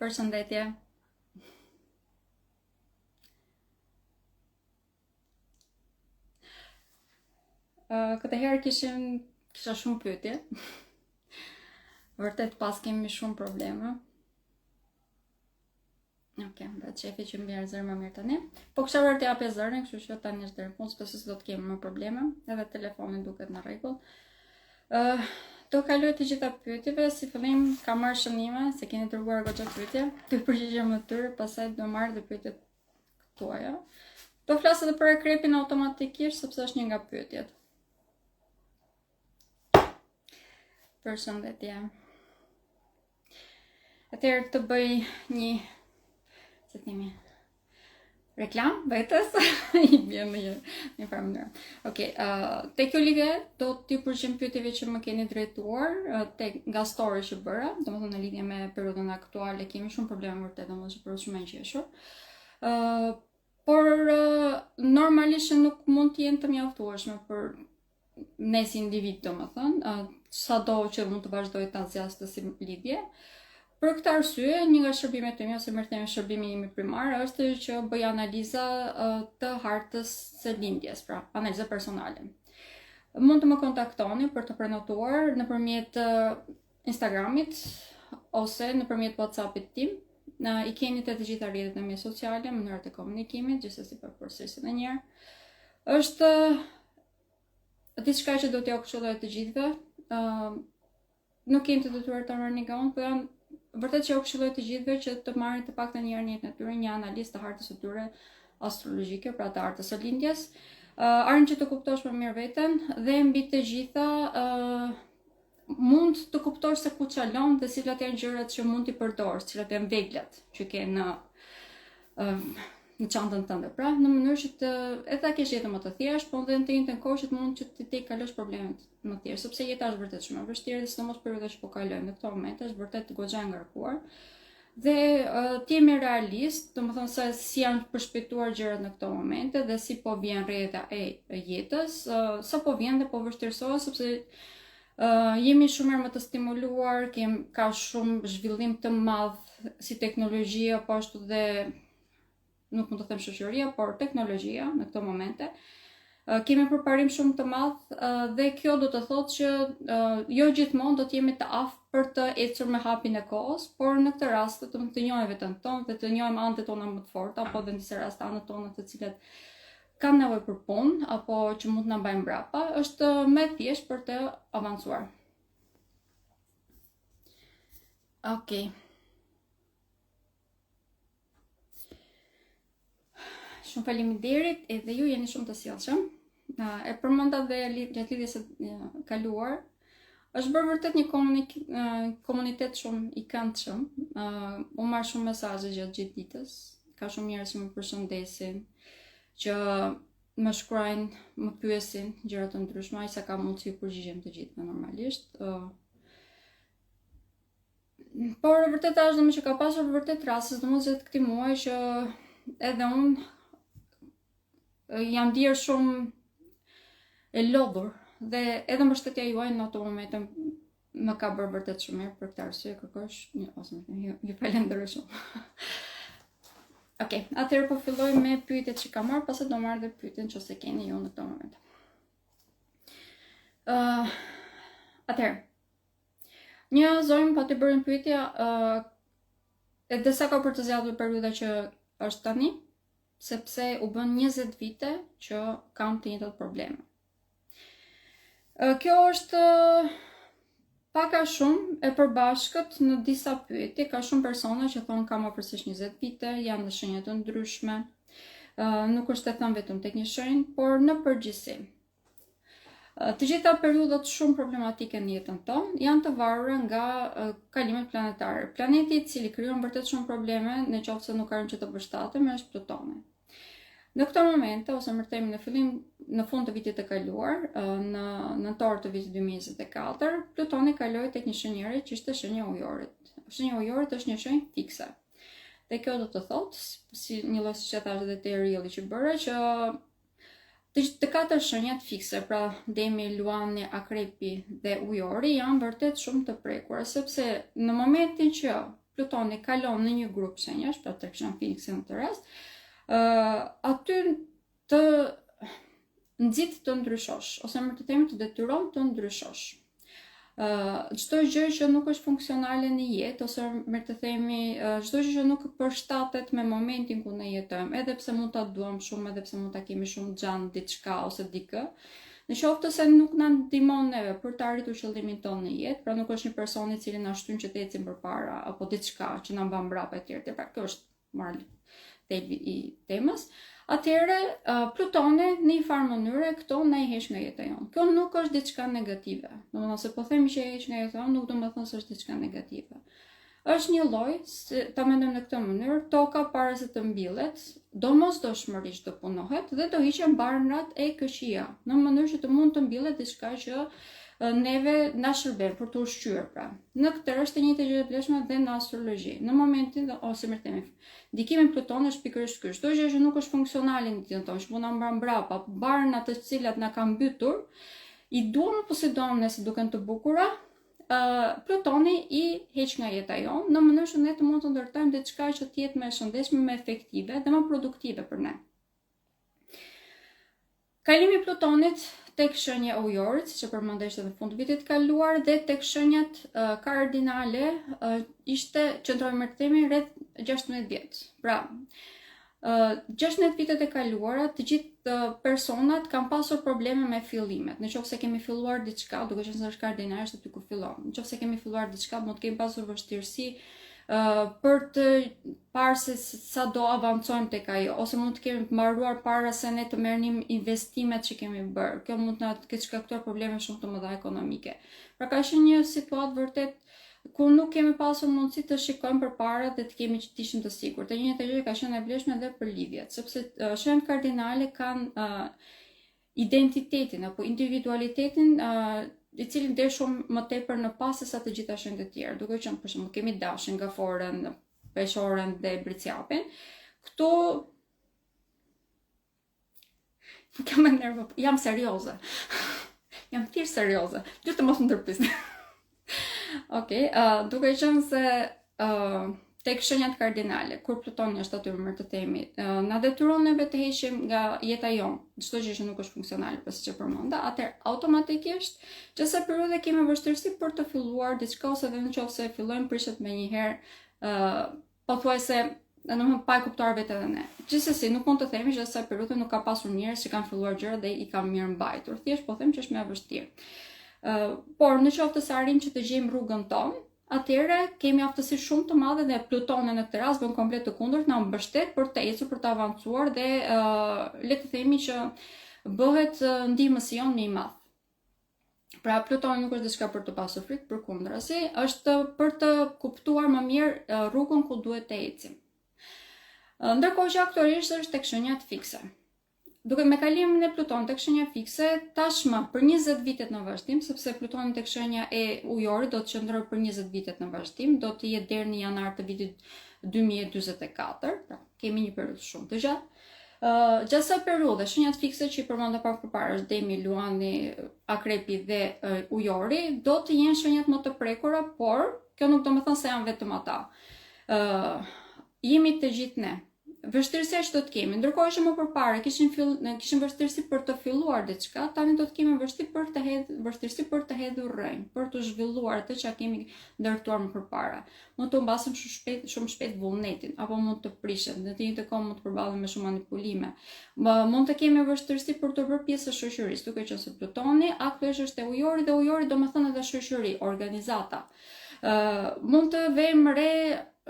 Përshëndetje. Këtë herë kishim kisha shumë pyetje. Vërtet paskemi shumë probleme. Ok, më bëhet qefi që më vjen zëri më mirë tani. Po kisha vërtet të japja zërin, kështu që tani është deri në fund, s'besoj se do të kemi më probleme. Edhe telefoni duket në rregull. Ë, uh, do kaloj të gjitha pyetjeve, si fillim kam marrë shënime, se keni dërguar goxha pyetje, të përgjigjem atyre, pastaj do marr dhe pyetjet tuaja. Do flas edhe për akrepin automatikisht, sepse është një nga pyetjet. Përshëndetje. Atëherë të bëj një, si themi, reklamë vetes, i bie në një, një farë mënyrë. Okej, okay, uh, te kjo lidhje do t'i përgjigjem pyetjeve që më keni drejtuar uh, te nga story që bëra, domethënë në lidhje me periudhën aktuale kemi shumë probleme vërtet, domethënë është periudhë shumë e ngjeshur. Uh, por uh, normalisht nuk mund të jenë të mjaftueshme për ne si individ, domethënë, sado që mund të vazhdojë ta zgjasë si lidhje. Për këtë arsye, një nga shërbimet e mia ose mirë themi shërbimi im primar është që bëj analiza të hartës së lindjes, pra analiza personale. Mund të më kontaktoni për të prenotuar nëpërmjet Instagramit ose nëpërmjet WhatsAppit tim. Na i keni te të gjitha rrjetet e mia sociale, mënyrat e komunikimit, gjithsesi po përsëris edhe një herë. Është diçka që do t'jua këshilloj të gjithëve. Ë uh, nuk jeni të detyruar ta merrni nga unë, por janë vërtet që u këshilloj të gjithëve që të marrin të paktën një herë në jetën e tyre një analizë të hartës së tyre astrologjike, pra të hartës së lindjes. Uh, arrin që të kuptosh më mirë veten dhe mbi të gjitha uh, mund të kuptosh se ku çalon dhe cilat janë gjërat që mund t'i përdorësh, cilat janë veglat që ke në në çantën tënde. Pra, në mënyrë që të edhe ta kesh jetën më të thjeshtë, por edhe në të njëjtën kohë që të mund që të të kalosh problemet më thjesht, sepse jeta është vërtet shumë e vështirë dhe sidomos periudha që po kalojmë në këto momente është vërtet goxha e ngarkuar. Dhe uh, të jemi realist, domethënë se si janë përshpejtuar gjërat në këto momente dhe si po vjen rrjedha e jetës, uh, sa po vjen dhe po vështirësohet sepse uh, jemi shumë herë më të stimuluar, kem ka shumë zhvillim të madh si teknologjia, po ashtu dhe nuk mund të them shoqëria, por teknologjia në këto momente. Kemi përparim shumë të madh dhe kjo do të thotë që jo gjithmonë do të jemi të aftë për të ecur me hapin e kohës, por në këtë rast të të njohim veten tonë dhe të njohim anët tona më të forta, apo dhe në disa raste anët tona të cilat kanë nevojë për punë apo që mund të na mbajnë mbrapa, është më e thjeshtë për të avancuar. Okej. Okay. Shumë faleminderit, edhe ju jeni shumë të sjellshëm. E përmenda dhe gjatë lidhjes së kaluar. Është bërë vërtet një komunik, komunitet shumë i këndshëm. Unë marr shumë mesazhe gjatë gjithë ditës. Ka shumë njerëz që më përshëndesin, që më shkruajnë, më pyesin gjëra të ndryshme, aq sa kam mundësi u përgjigjem të gjithëve normalisht. Por e vërteta është domethënë që ka pasur vërtet raste, sidomos gjatë këtij muaji që edhe unë jam ndier shumë e lodhur dhe edhe mbështetja juaj në ato momente më ka bërë vërtet shumë mirë për këtë arsye kërkoj një ose më thënë ju, ju falenderoj shumë. Okej, okay, atëherë po filloj me pyetjet që kam marrë, pastaj do marr dhe pyetjen nëse keni ju në këtë moment. Ë, uh, atëherë, Një zonjë më pati bërë një pyetje, uh, edhe sa ka për të zgjatur periudha që është tani, sepse u bën 20 vite që kam të njëjtat probleme. Uh, kjo është pak a shumë e përbashkët në disa pyetje, ka shumë persona që thonë kam afërsisht 20 vite, janë në shenja të ndryshme. Uh, nuk është e thënë vetëm tek një shenjë, por në përgjithësi. Të gjitha periudhat shumë problematike në jetën tonë janë të varura nga kalimet planetare. Planeti i cili krijon vërtet shumë probleme në qoftë se nuk arrijmë që të përshtatemi është Plutoni. Në këto momente ose më themi në fillim në fund të vitit të kaluar, në nëntor të vitit 2024, Plutoni kaloi tek një shenjë e re që ishte shenja e ujorit. Shenja e ujorit është një shenjë fikse. Dhe kjo do të thotë, si një lloj siç e thashë edhe te reel-i që bëra, që Të, të katër shenjat fikse, pra demi, luani, akrepi dhe ujori janë vërtet shumë të prekura, sepse në momentin që Plutoni kalon në një grup shenjash, pra tek shenja fikse në këtë rast, uh, aty të nxit të ndryshosh, ose më të themi të detyron të ndryshosh. Çdo gjë që nuk është funksionale në jetë ose më të themi çdo gjë që nuk përshtatet me momentin ku ne jetojmë, edhe pse mund ta duam shumë, edhe pse mund ta kemi shumë xhan diçka ose dikë, në qoftë se nuk na ndihmon neve për të arritur qëllimin tonë në jetë, pra nuk është një person i cili na shtyn që të ecim përpara apo diçka që na mban mbrapa etj etj, pra kjo është moral thelbi i temës, atëherë Plutoni në një farë mënyre këto na i heq nga jeta jonë. Kjo nuk është diçka negative. Domethënë se po themi që e heq nga jeta jonë, nuk do të thonë se është diçka negative. Është një lloj, se, ta mendojmë në këtë mënyrë, toka para se të mbillet, domosdoshmërisht do punohet dhe do hiqen barnat e këqija, në mënyrë që të mund të mbillet diçka që neve na shërben për të ushqyer pra. Në këtë është e njëjta gjë e vlefshme dhe në astrologji. Në momentin dhe ose mirë themi, ndikimi i Plutonit është pikërisht ky. Çdo gjë që nuk është funksionale në jetën tonë, që po na mban mbrapa, barna të cilat na kanë mbytur, i duam apo s'i duam ne se duken të bukura, uh, Plutoni i heq nga jeta jonë, në mënyrë që ne të mund të ndërtojmë diçka që të jetë më e shëndetshme, më efektive dhe më produktive për ne. Kalimi i Plutonit tek shenja e Ujorit, siç e përmenda ishte në fund të vitit të kaluar dhe tek shenjat uh, kardinale uh, ishte qëndroi më të themi rreth 16 vjet. Pra, uh, 16 vitet e kaluara, të gjithë personat kanë pasur probleme me fillimet. Në qoftë se kemi filluar diçka, duke qenë se është kardinal, është aty ku fillon. Në qoftë se kemi filluar diçka, mund të kemi pasur vështirësi për të parë se sa do avancojmë tek ajo, ose mund të kemi mbaruar para se ne të merrnim investimet që kemi bërë. Kjo mund të na ketë shkaktuar probleme shumë të mëdha ekonomike. Pra ka qenë një situatë vërtet ku nuk kemi pasur mundësi të shikojmë përpara dhe të kemi që të ishim të sigurt. E njëjta gjë ka qenë e vlefshme edhe për lidhjet, sepse uh, shenjat kardinale kanë uh, identitetin apo individualitetin uh, i cili del shumë më tepër në pah se sa të gjitha shenjat e tjera, duke qenë për shembull kemi dashin, gaforen, peshoren dhe bricjapin. Këtu nuk jam e nervo, jam serioze. jam thjesht serioze. Ju të mos më ndërprisni. Okej, okay, uh, duke qenë se uh, tek shenjat kardinale, kur Plutoni është aty më të themi, uh, na detyron neve të heqim nga jeta jonë çdo gjë që nuk është funksionale, pra siç e përmenda, atëherë automatikisht që asaj periudhe kemi vështirësi për të filluar diçka ose edhe në qoftë se fillojmë prishet menjëherë, uh, pothuajse domethënë pa e kuptuar vetë edhe ne. Gjithsesi, nuk mund të themi që asaj periudhe nuk ka pasur njerëz që kanë filluar gjëra dhe i kanë mirëmbajtur. Thjesht po them që është më e vështirë. Uh, por në qoftë se arrijmë që të gjejmë rrugën tonë, atëherë kemi aftësi shumë të madhe dhe Plutoni në këtë rast bën komplet të kundërt, na mbështet për të ecur, për të avancuar dhe uh, le të themi që bëhet ndihmësi jonë më i madh. Pra Plutoni nuk është diçka për të pasur frikë, përkundrazi, është për të kuptuar më mirë rrugën ku duhet të ecim. Ndërkohë që aktualisht është tek shenjat fikse. Duke me kalimin e Plutonit tek shenja fikse, tashmë për 20 vitet në vazhdim, sepse Plutoni tek shenja e Ujorit do të qëndrojë për 20 vitet në vazhdim, do të jetë deri në janar të vitit 2024, pra kemi një periudhë shumë të gjatë. Uh, gjatë kësaj periudhe, shenjat fikse që i përmenda pak përpara është Demi, Luani, Akrepi dhe uh, Ujori, do të jenë shenjat më të prekura, por kjo nuk do të thonë se janë vetëm ata. Uh, jemi të gjithë ne. Vështirësia që do të kemi, ndërkohë që më përpara kishim fill, kishim vështirësi për të filluar diçka, tani do të kemi vështirësi për të hedh, vështirësi për të hedhur rrënjë, për të zhvilluar atë që kemi ndërtuar më përpara. Mund të humbasim shumë shpejt, shumë shpejt vullnetin, apo mund të prishet, në të njëjtën kohë mund të përballemi me shumë manipulime. Më, mund të kemi vështirësi për të bërë pjesë e shoqërisë, duke qenë se Plutoni aktualisht është te ujori dhe ujori domethënë edhe shoqëri, organizata. Ë uh, mund të vejmë re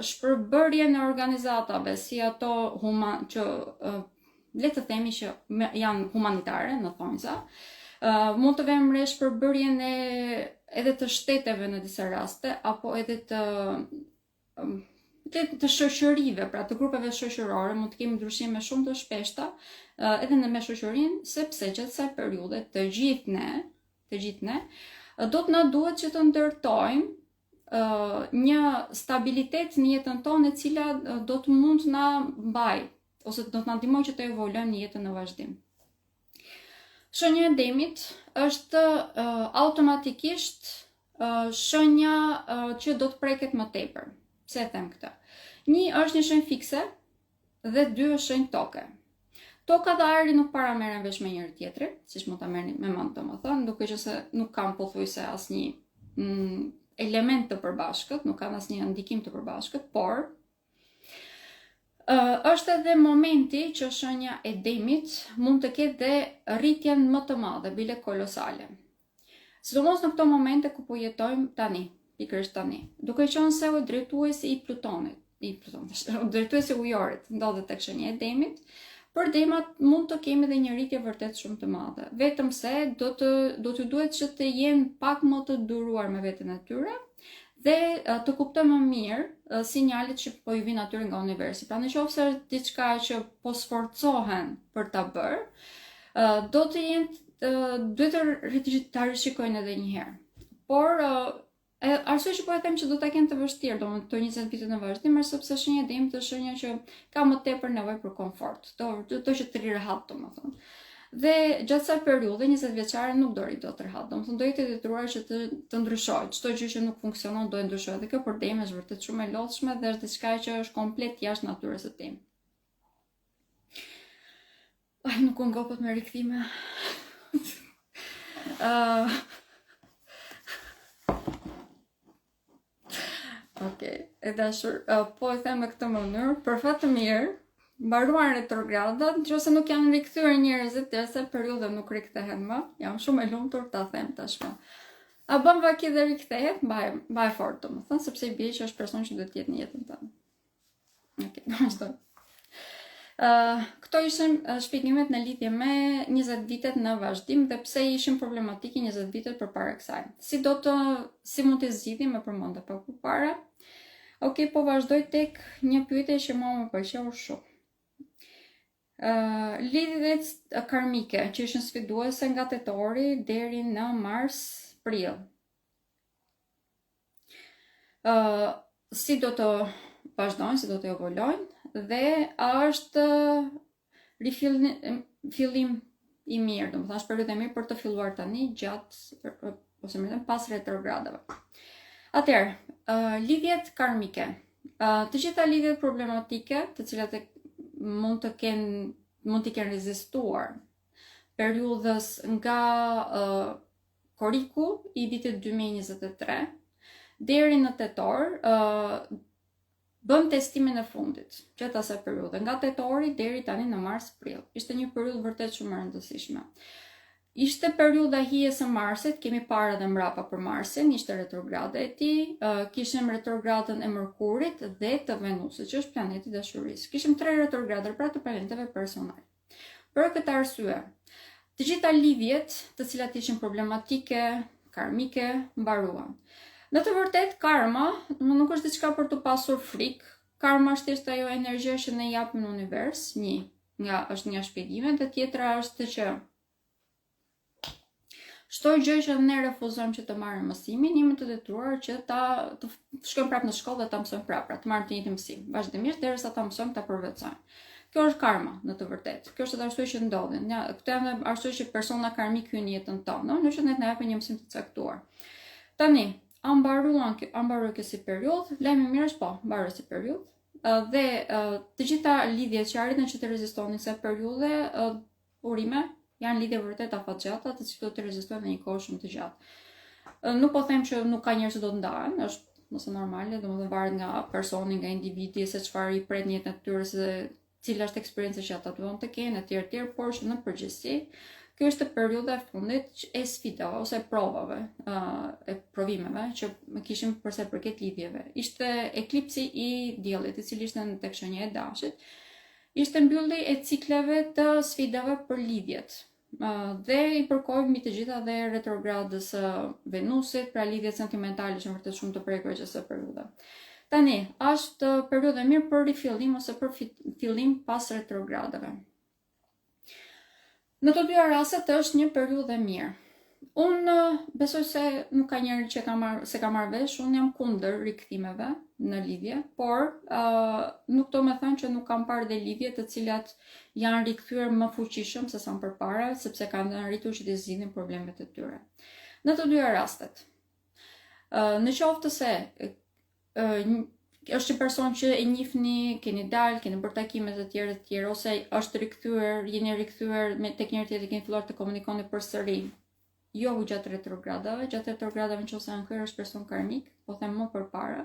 shpërbërjen e organizatave si ato human që uh, le të themi që me, janë humanitare në thonjza. Uh, mund të vëmë re shpërbërjen e edhe të shteteve në disa raste apo edhe të um, të, të shoqërive, pra të grupeve shoqërore, mund të kemi ndryshime shumë të shpeshta uh, edhe në me shoqërinë, sepse gjatë kësaj periudhe të gjithë ne, të gjithë ne, do të na duhet që të ndërtojmë uh, një stabilitet në jetën tonë e cila do të mund të na mbajë ose do të na ndihmojë që të evoluojmë në jetën në vazhdim. Shenja e demit është uh, automatikisht uh, shenja uh, që do të preket më tepër. Pse e them këtë? Një është një shenjë fikse dhe dy është shenjë toke. Toka dhe ajri nuk para merren vesh me njëri tjetrin, siç mund ta merrni me mend domethënë, duke qenë se nuk kanë pothuajse asnjë mm, element të përbashkët, nuk kanë asnjë ndikim të përbashkët, por uh, është edhe momenti që shenja e demit mund të ketë dhe rritjen më të madhe, bile kolosale. Sidomos në këto momente ku po jetojmë tani, pikërisht tani. Duke qenë se drejtuesi i Plutonit, i Plutonit, drejtuesi i ujorit ndodhet tek shenja e demit, për demat mund të kemi dhe një rritje vërtet shumë të madhe. Vetëm se do të do t'ju duhet që të jenë pak më të duruar me veten e tyre dhe të kuptojnë më mirë sinjalet që po ju vijnë atyre nga universi. Pra në qoftë se është diçka që po sforcohen për ta bërë, do të jenë duhet të ta rishikojnë edhe një herë. Por e arsyeja që po e them që do ta kenë të vështirë, domethënë këto 20 vite në vazhdim, është sepse shenja e demit është shenja që ka më tepër nevojë për komfort, do do që të rri rehat, domethënë. Dhe gjatë kësaj periudhe 20 vjeçare nuk do rri dot rehat, domethënë do jetë e detyruar që të të ndryshojë. Çdo gjë që nuk funksionon do e ndryshojë. Dhe kjo për demin është vërtet shumë e lodhshme dhe është diçka që është komplet jashtë natyrës së tij. Ai nuk u ngopët me rikthime. uh, Ok, e dashur, uh, po e them në këtë mënyrë, për fat të mirë, mbaruan retrogradat, nëse nuk janë rikthyer njerëzit gjatë periudhe nuk rikthehen më, jam shumë e lumtur ta them tashmë. A bën vaki dhe rikthehet, mbaj, mbaj fort, domethënë, sepse i bie që është person që duhet të jetë në jetën tënde. Ok, vazhdo. Uh, këto ishin uh, shpjegimet në lidhje me 20 vitet në vazhdim dhe pse ishin problematike 20 vitet përpara kësaj. Si do të si mund t'i zgjidhim e përmenda pak përpara. Ok, po vazhdoj tek një pyetje që mua më pëlqeu shumë. Uh, lidhjet karmike që ishin sfiduese nga tetori deri në mars, prill. Uh, si do të vazhdojnë, si do të evoluojnë dhe a është rifillim fillim i mirë, domethënë është periudhë e mirë për të filluar tani gjatë ose më thënë pas retrogradave. Atëherë, uh, lidhjet karmike. Uh, të gjitha lidhjet problematike, të cilat e, mund të kenë mund t'i kenë rezistuar periudhës nga uh, korriku i vitit 2023 deri në tetor, uh, bëm testimin e fundit gjatë asaj periudhe, nga tetori deri tani në mars prill. Ishte një periudhë vërtet shumë e rëndësishme. Ishte periudha e hijes së Marsit, kemi parë edhe mbrapa për Marsin, ishte retrograda e tij, uh, kishim retrogradën e Mërkurit dhe të Venusit, që është planeti i dashurisë. Kishim tre retrograda pra të planeteve personale. Për këtë arsye, të gjitha lidhjet, të cilat ishin problematike, karmike, mbaruan. Në të vërtetë, karma nuk është diçka për të pasur frikë. Karma është thjesht ajo energjia që ne japim në univers, një nga është një shpjegimet dhe tjetra është që Çdo gjë që ne refuzojmë që të marrim mësimin, jemi të detyruar që ta të shkojmë prapë në shkollë dhe ta mësojmë prapë, pra të marrim të njëjtin mësim, vazhdimisht derisa ta mësojmë ta përvetësojmë. Kjo është karma në të vërtetë. Kjo është edhe arsye që ndodhin. Ja, këto janë arsye që persona karmik hyjnë në jetën tonë, në që ne të na japin një mësim të caktuar. Tani, a mbaruan kjo, a mbaroi kjo si periudhë? Lajmi i mirë është po, mbaroi si periudhë. Dhe të gjitha lidhjet që arritën që të rezistonin kësaj periudhe, Urime, janë lidhje vërtet afatgjata, të cilat do të rezistojnë në një kohë shumë të gjatë. Nuk po them që nuk ka njerëz që do të ndahen, është më se normale, domethënë varet nga personi, nga individi, se çfarë i pret në jetën e tyre, se cila është eksperienca që ata duan të kenë etj etj, por që në përgjithësi kjo është periudha e fundit e sfidave ose e provave, uh, e provimeve që kishim për sa i përket lidhjeve. Ishte eklipsi i diellit, i cili ishte në tek shenja e dashit, Ishte mbyllje e cikleve të sfidave për lidhjet. Dhe i përkoi mbi të gjitha dhe retrogradës së Venusit, pra lidhjet sentimentale që vërtet shumë të prekura gjatë kësaj periudhe. Tani, është periudhë e mirë për rifillim ose për fillim pas retrogradave. Në të dyja rastet është një periudhë e mirë. Unë besoj se nuk ka njeri që ka marrë s'e ka marrë vesh, unë jam kundër rikthimeve në lidhje, por uh, nuk do me thënë që nuk kam parë dhe lidhje të cilat janë rikthyer më fuqishëm se sa më përpara, sepse kanë arritur që të zgjidhin problemet e tyre. Në të dyja rastet, uh, në qoftë se uh, Është një person që e njihni, keni dalë, keni bërë takime të tjera të tjera ose është rikthyer, jeni rikthyer me tek njëri tjetrin, keni filluar të komunikoni përsëri. Jo gjatë retrogradave, gjatë retrogradave nëse janë kryer është person karmik, po them më përpara.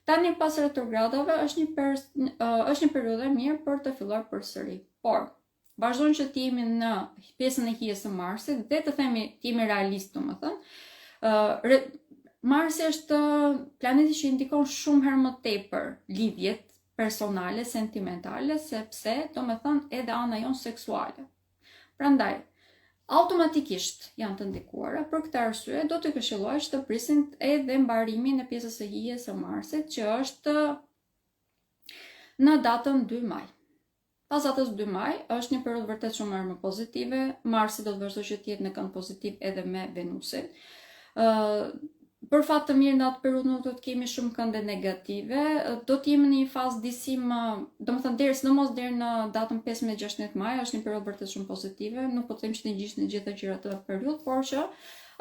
Tani pas retrogradave është një pers është një periudhë e mirë për të filluar përsëri. Por vazhdon që të jemi në pjesën e hijes së Marsit dhe të themi të jemi realist, domethënë, ë uh, Marsi është planeti që ndikon shumë herë më tepër lidhjet personale, sentimentale, sepse domethënë edhe ana jonë seksuale. Prandaj, automatikisht janë të ndikuara, për këtë arsye do të këshilloja që të prisin edhe mbarimin e pjesës së hijes së Marsit, që është në datën 2 maj. Pas datës 2 maj është një periudhë vërtet shumë më pozitive. Marsi do të vazhdojë që të jetë në kënd pozitiv edhe me Venusin. Ë uh, për fat të mirë në atë periudhë nuk do të kemi shumë kënde negative, do të jemi në një fazë disi më, domethënë deri sidomos deri në datën 15-16 maj, është një periudhë vërtet shumë pozitive, nuk po them që të ngjishni të gjitha gjërat atë periudhë, por që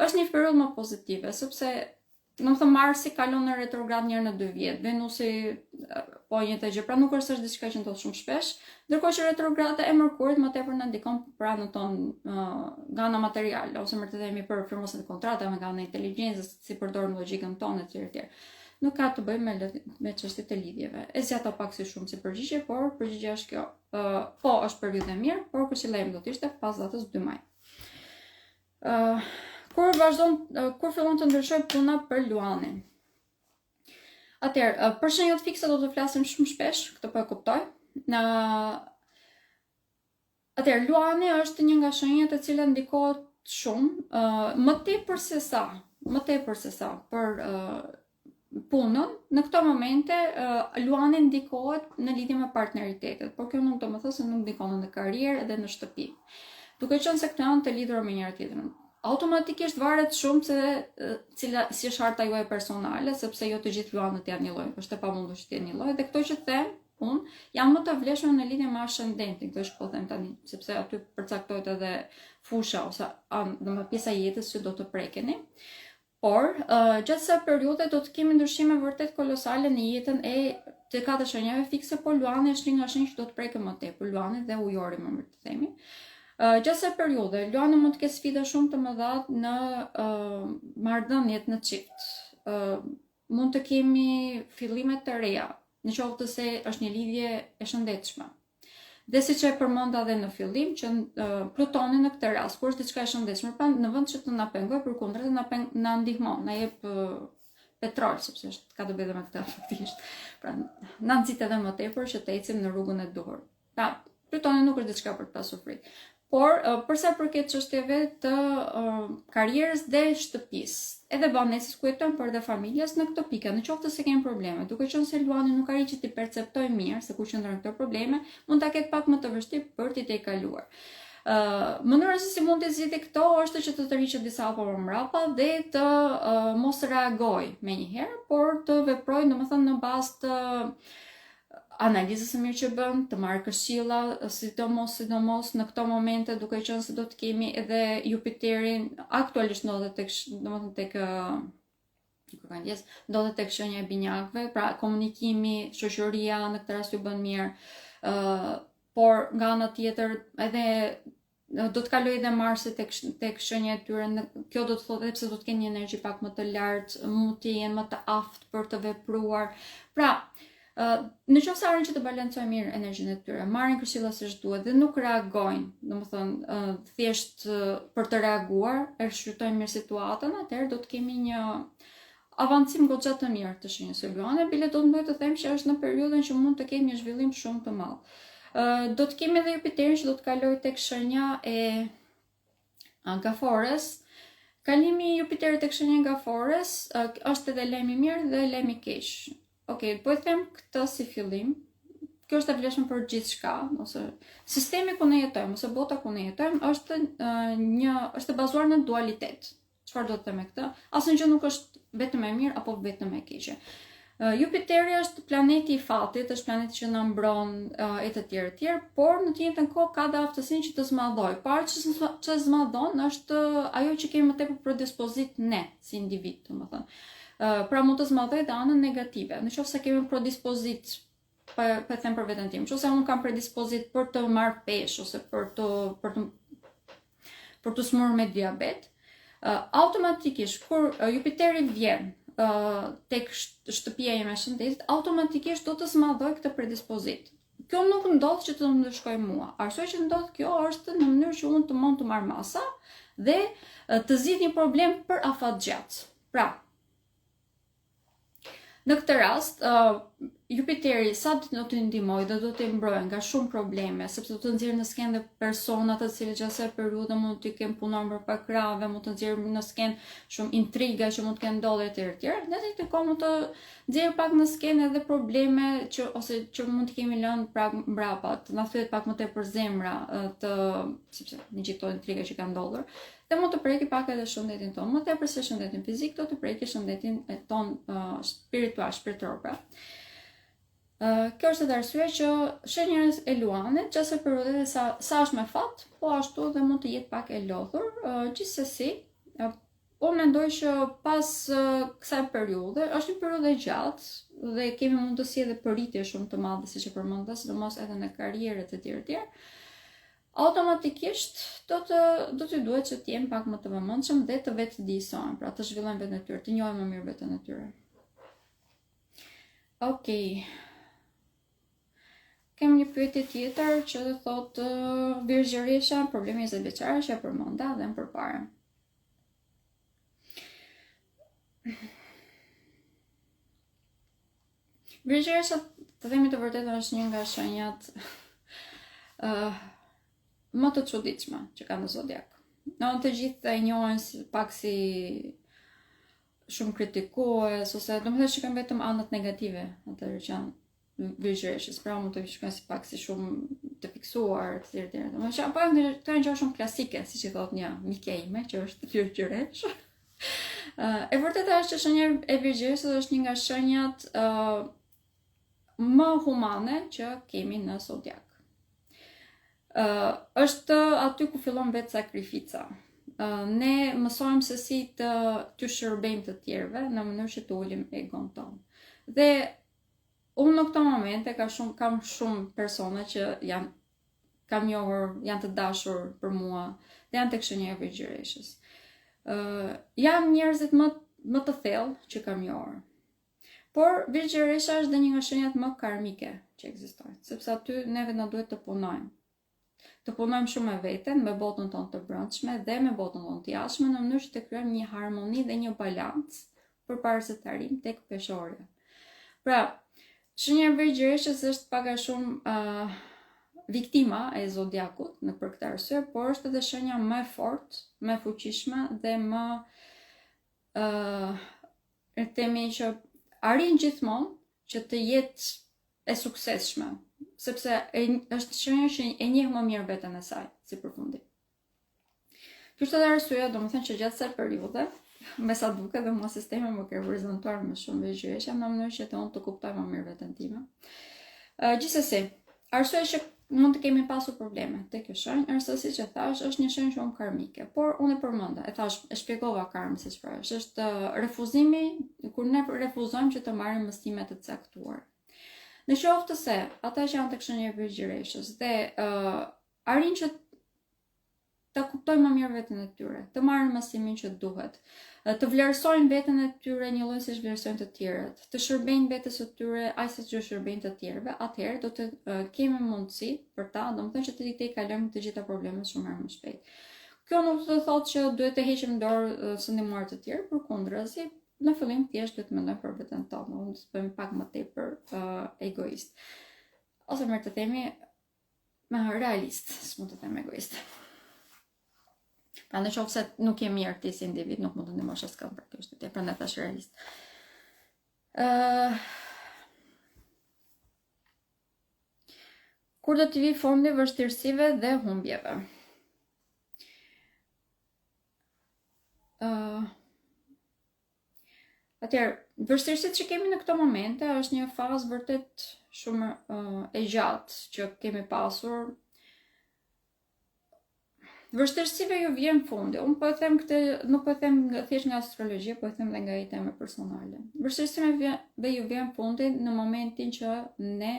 është një periudhë më pozitive, sepse Domethënë Marsi kalon në retrograd një herë në dy vjet, Venusi po e njëjta gjë, pra nuk është se është diçka që ndodh shumë shpesh, ndërkohë që retrograda e Mërkurit më tepër na ndikon për anën tonë nga ana materiale ose më të themi për firmosjen e kontratave, nga ana e inteligjencës, si përdorim logjikën tonë etj etj. Nuk ka të bëjë me me çështje të lidhjeve. E zgjata pak si shumë si përgjigje, por përgjigja është kjo. Uh, po, është periudhë e mirë, por këshilla ime do të ishte pas datës 2 maj. Uh, kur vazhdon uh, kur fillon të ndryshojë puna për Luanin? Atëherë, uh, për shenjat fikse do të flasim shumë shpesh, këtë po e kuptoj. Në Atëherë, Luani është një nga shenjat e cila ndikohet shumë, uh, më tepër se sa, më tepër se sa për uh, punën, në këto momente uh, Luani ndikohet në lidhje me partneritetet, por kjo nuk do të thotë se nuk ndikon në karrierë dhe në shtëpi. Duke qenë se këto janë të lidhura me njëra tjetrën. Automatikisht varet shumë se cila si është harta juaj personale, sepse jo të gjithë luanët janë njëlloj, është e pamundur që të jenë njëlloj dhe këto që them unë janë më të vlefshme në lidhje me ascendentin, këto që po them tani, sepse aty përcaktohet edhe fusha ose domethënë pjesa e jetës që do të prekeni. Por, uh, gjatë kësaj periudhe do të kemi ndryshime vërtet kolosale në jetën e të katër shenjave fikse, por Luani është një nga shenjat që do të preken më tepër, Luani dhe Ujori më mirë të themi. Uh, gjatë kësaj periudhe, Luani mund të ketë sfida shumë të mëdha në uh, marrëdhëniet në çift. Uh, mund të kemi fillime të reja, në qoftë se është një lidhje e shëndetshme. Dhe siç e përmenda dhe në fillim, që Plutoni në këtë rast, kur është diçka e shëndetshme, pra në vend që të na pengojë, përkundrazi na peng, na ndihmon, na jep petrol, sepse është ka të bëjë dhe me këtë faktikisht. Pra na nxit edhe më tepër që të ecim në rrugën e duhur. Pra, Plutoni nuk është diçka për të pasur frikë. Por, për sa përket çështjeve të karrierës dhe shtëpisë, edhe banesës ku jetojmë, por edhe familjes në këto pika, në qoftë se kemi probleme, duke qenë se Luani nuk arrin që t'i perceptojë mirë se ku qëndrojnë këto probleme, mund ta ketë pak më të vështirë për t'i tejkaluar. Uh, mënyra se si mund të zgjidhë këto është që të tërhiqet disa hapa më mbrapa dhe të uh, mos reagojë menjëherë, por të veprojë, domethënë në bazë të analizës së mirë që bën, të marrë këshilla, sidomos sidomos në këto momente duke qenë se do të kemi edhe Jupiterin aktualisht ndodhet tek domethënë tek kërkoj ndjesë, ndodhet tek shenja e binjakëve, pra komunikimi, shoqëria në këtë rast ju bën mirë. ë uh, por nga ana tjetër edhe do të kalojë edhe Marsi tek tek shenja e tyre. Në, kjo do të thotë edhe pse do të kenë një energji pak më të lartë, mund të jenë më të aftë për të vepruar. Pra, në qoftë se arrin që të balancojnë mirë energjinë e tyre, marrin këshilla siç duhet dhe nuk reagojnë, domethënë, thjesht për të reaguar, e shqyrtojnë mirë situatën, atëherë do të kemi një avancim goxha të mirë të shenjës së Luanit, bile do të mund të them që është në periudhën që mund të kemi një zhvillim shumë të madh. Do të kemi edhe Jupiterin që do të kalojë tek shenja e Gafores. Kalimi i Jupiterit tek shenja e Gafores është edhe lajm i mirë dhe lajm i keq. Ok, po e them këtë si fillim. Kjo është e vlefshme për gjithçka, ose sistemi ku ne jetojmë, ose bota ku ne jetojmë është një është e bazuar në dualitet. Çfarë do të them me këtë? Asnjë gjë nuk është vetëm e mirë apo vetëm e keqe. Jupiteri është planeti i fatit, është planeti që na mbron e të tjerë e tjerë, por në të njëjtën kohë ka dhe aftësinë që të zmadhojë. Por që, që zmadhon është ajo që kemi më tepër predispozitë ne si individ, domethënë. Pra mund të zmadhojë dhe anën negative. Në qoftë se kemi predispozitë po po e them për veten time, nëse unë kam predispozitë për të marrë peshë ose për të për të për t'u sëmurë me diabet, uh, automatikisht kur uh, Jupiteri vjen uh, tek shtëpia ime e shëndetit, automatikisht do të zmadhojë këtë predispozitë. Kjo nuk ndodh që të më ndëshkojë mua. Arsyeja që ndodh kjo është në mënyrë që unë të mund të marr masa dhe të zgjidh një problem për afatgjatë. Pra, Në këtë rast, uh, Jupiteri sa do të ndihmojë dhe do të mbrojë nga shumë probleme, sepse do të nxjerrë në skenë dhe persona të cilët gjatë asaj periudhe mund të kenë punuar mbrapa krahëve, mund të nxjerrë në skenë shumë intriga që mund të kenë ndodhur etj etj. Në të njëjtën kohë mund të nxjerrë pak në skenë edhe probleme që ose që mund të kemi lënë pra mbrapa, të na thyhet pak më tepër zemra, të sepse me gjithë këto intriga që kanë ndodhur. Dhe mund të preki pak edhe shëndetin tonë, më tepër se shëndetin fizik, do të preki shëndetin e tonë uh, spiritual, shpirtëror pra. Uh, kjo është edhe arsyeja që shenja e Luanit, gjatë asaj periudhe sa, sa është me fat, po ashtu dhe mund të jetë pak e lodhur, uh, gjithsesi, uh, unë mendoj që pas uh, kësaj periudhe, është një periudhë e gjatë dhe kemi mundësi edhe për rritje shumë të madhe, siç e përmenda, sidomos edhe në karrierë të tjera të tjera. Automatikisht do të do t'ju duhet që të jenë pak më të vëmendshëm dhe të vetëdijësohen, pra të zhvillojnë veten e tyre, të njohin më mirë veten e tyre. Okej. Okay. Kem një pyetje tjetër që do thotë uh, Virgjëresha, problemi 20 vjeçare që e përmenda dhe më përpara. Virgjëresha, të themi të vërtetën, është një nga shenjat uh, më të çuditshme që ka në zodiak. Në të gjithë e njohin si, pak si shumë kritikues, ose domethënë shikojnë vetëm anët negative, atë që janë virgjëreshës, pra mund të shikojnë si pak si shumë të fiksuar, të tjerë të tjerë. Domethënë, po janë këto janë gjëra shumë klasike, siç i thotë një mike ime që është virgjëreshë. E vërteta është që shenja e virgjëreshës është një nga shenjat uh, më humane që kemi në zodiak. Uh, është aty ku fillon vetë sakrifica. Uh, ne mësojmë se si të t'u shërbejmë të tjerëve në mënyrë që të ulim egon tonë. Dhe unë në këto momente ka shumë kam shumë persona që janë kam njohur, janë të dashur për mua dhe janë tek shenja e virgjëreshës. Ë uh, janë njerëzit më më të thellë që kam njohur. Por virgjëresha është dhe një nga shenjat më karmike që ekzistojnë, sepse aty neve na duhet të punojmë. Të punojmë shumë me veten, me botën tonë të brendshme dhe me botën tonë të jashtme në mënyrë që të krijojmë një harmoni dhe një balancë përpara se të arrijmë tek peshorja. Pra, shenja e virgjëreshës është pak a shumë uh, viktima e zodiakut në për këtë arsye, por është edhe shenja më e fortë, më e fuqishme dhe më uh, e themi që arrin gjithmonë që të jetë e suksesshme, sepse e, është shenja që e njeh më mirë veten e saj, si përfundim. Kjo është edhe arsyeja, domethënë që gjatë kësaj periudhe, me sa duket dhe mua sistemi më ka prezantuar më shumë virgjëresha në mënyrë që të unë të kuptoj më mirë veten time. Uh, gjithsesi, arsyeja që mund të kemi pasur probleme te kjo shenjë është se siç e thash, është një shenjë shumë karmike, por unë e përmenda, e thash, e shpjegova karmën se çfarë është. Është refuzimi kur ne refuzojmë që të marrim mësime të caktuara. Në qoftë se ata që janë tek shenja e virgjëreshës dhe uh, arrin që të kuptojnë më mirë veten e tyre, të marrin mësimin që duhet, të vlerësojnë veten e tyre njëlloj siç vlerësojnë të tjerët, të shërbejnë vetes së tyre aq sa që shërbejnë të tjerëve, atëherë do të kemi mundësi për ta, domethënë që të t'i kalojmë të gjitha problemet shumë herë më shpejt. Kjo nuk do të thotë që duhet të heqim dorë së ndihmuar të tjerë, përkundrazi, në fillim thjesht duhet të mendojmë për veten tonë, do të bëhemi pak më tepër uh, egoist. Ose mirë të themi, Më realist, s'mund të them egoist. Pra në qoftë se nuk je mirë ti si individ, nuk mund të ndihmosh askënd për kjo është prandaj thash realist. Ë uh, Kur do t'i vi fundi vështirësive dhe humbjeve? Ë uh, Atëherë, vështirësitë që kemi në këto momente është një fazë vërtet shumë uh, e gjatë që kemi pasur. Vështirësive ju vjen fundi. Unë po e them këtë, nuk po e them nga thjesht nga astrologjia, po e them dhe nga jeta ime personale. Vështirësive ju vjen fundi në momentin që ne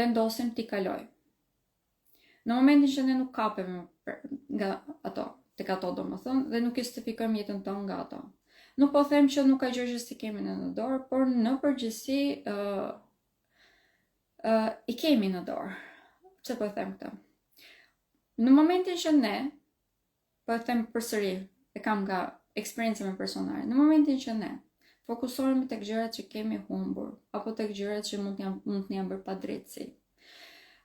vendosim t'i kalojmë. Në momentin që ne nuk kapemi nga ato, tek ato domethënë, dhe nuk justifikojmë jetën tonë nga ato. Nuk po them që nuk ka gjë që s'i kemi në në dorë, por në përgjithësi uh, uh, i kemi në dorë. Pse po e them këtë? Në momentin që ne, po e them përsëri, e kam nga eksperienca ime personale, në momentin që ne fokusohemi tek gjërat që kemi humbur apo tek gjërat që mund të janë mund të janë bërë padrejtësi.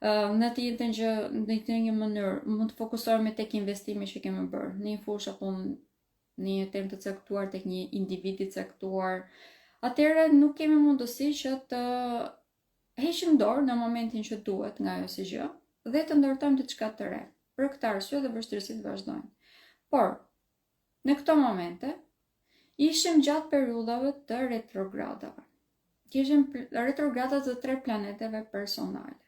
Uh, në të njëjtën gjë, në të një mënyrë, mund të fokusohemi tek investimi që kemi bërë në një fushë apo në një temë të caktuar tek një individ i caktuar, atëherë nuk kemi mundësi që të heqim dorë në momentin që duhet nga ajo si gjë dhe të ndërtojmë diçka të re. Për këtë arsye dhe vështirësitë vazhdojnë. Por, në këto momente, ishim gjatë periudhave të retrogradave. Kishim retrogradat të tre planeteve personale.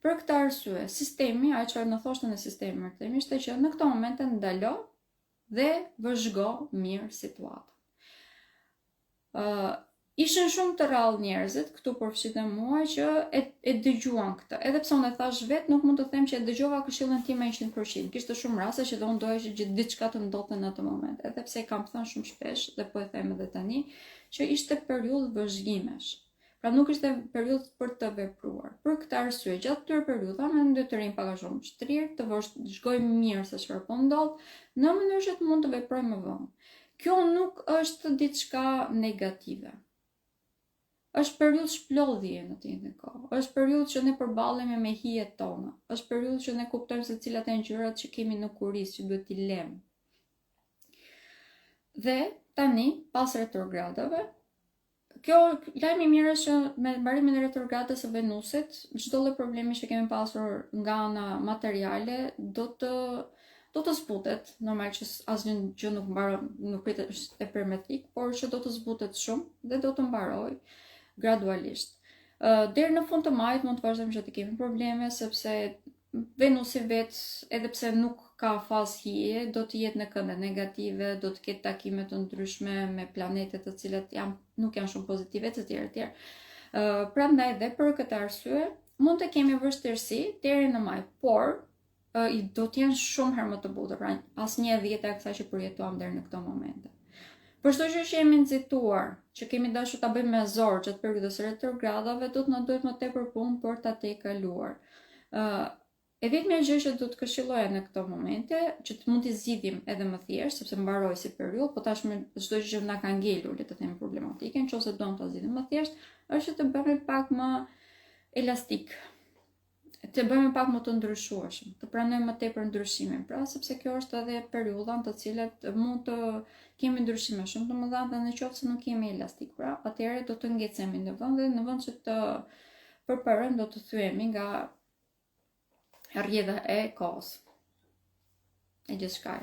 Për këtë arsye, sistemi, ajo çfarë na thoshte në sistemin, të themi, ishte që në këto momente ndalo dhe vëzhgo mirë situatën. Uh, ishin shumë të rrallë njerëzit, këtu përfshi dhe mua, që e, e dëgjuan këtë. Edhe pse unë e thashë vetë, nuk mund të them që e dëgjova këshillën time 100%. Kishte shumë raste që dhe unë doja që gjithë diçka të ndodhte në atë moment. Edhe pse e kam thënë shumë shpesh dhe po e them edhe tani, që ishte periudhë vëzhgimesh. Pra nuk ishte periudhë për të vepruar. Për këtë arsye, gjatë këtyre periudhave ne duhet të rrimë pak a shumë shtrirë, të vëzhgojmë mirë se çfarë po ndodh, në mënyrë që të mund të veprojmë më vonë. Kjo nuk është diçka negative. Është periudhë shplodhje në të njëjtën kohë. Është periudhë që ne përballemi me hijet tona. Është periudhë që ne kuptojmë se cilat janë gjërat që kemi në kurriz që duhet t'i lëmë. Dhe tani, pas retrogradave, Kjo lajm i mirë është që me mbarimin e retrogradës së Venusit, çdo lloj problemi që kemi pasur nga ana materiale do të do të zbutet, normal që asnjë gjë nuk mbaron, nuk pritet është hermetik, por që do të zbutet shumë dhe do të mbarojë gradualisht. Uh, deri në fund të majit mund të vazhdojmë që të kemi probleme sepse Venusi vetë, edhe pse nuk ka fazë hije, do të jetë në kënde negative, do të ketë takime të ndryshme me planete të cilat janë, nuk janë shumë pozitive, të tjerë, të tjerë. Uh, prandaj dhe për këtë arsye, mund të kemi vështirësi deri në maj, por uh, do të jenë shumë herë më të buta, pra as një e dhjeta e kësaj që përjetuam deri në këto momente. Për çdo gjë që jemi nxituar, që kemi dashur ta bëjmë me zor gjatë periudhës së retrogradave, do të na duhet më tepër punë për ta tejkaluar. Ë uh, E vetmja gjë që do të këshilloja në këto momente, që të mund t'i zgjidhim edhe më thjesht, sepse mbaroi si periudhë, po tashmë çdo gjë që na ka ngelur, le të themi problematike, nëse duam ta zgjidhim më thjesht, është që të bëhemi pak më elastik, të bëhemi pak më të ndryshueshëm, të pranojmë më tepër ndryshimin, pra sepse kjo është edhe periudha në të cilët mund të kemi ndryshime shumë të mëdha dhe në qoftë se nuk jemi elastik, pra atëherë do të ngecemi në vend dhe në vend që të përparojmë do të thyemi nga rrjedha e kohës. E gjithçka.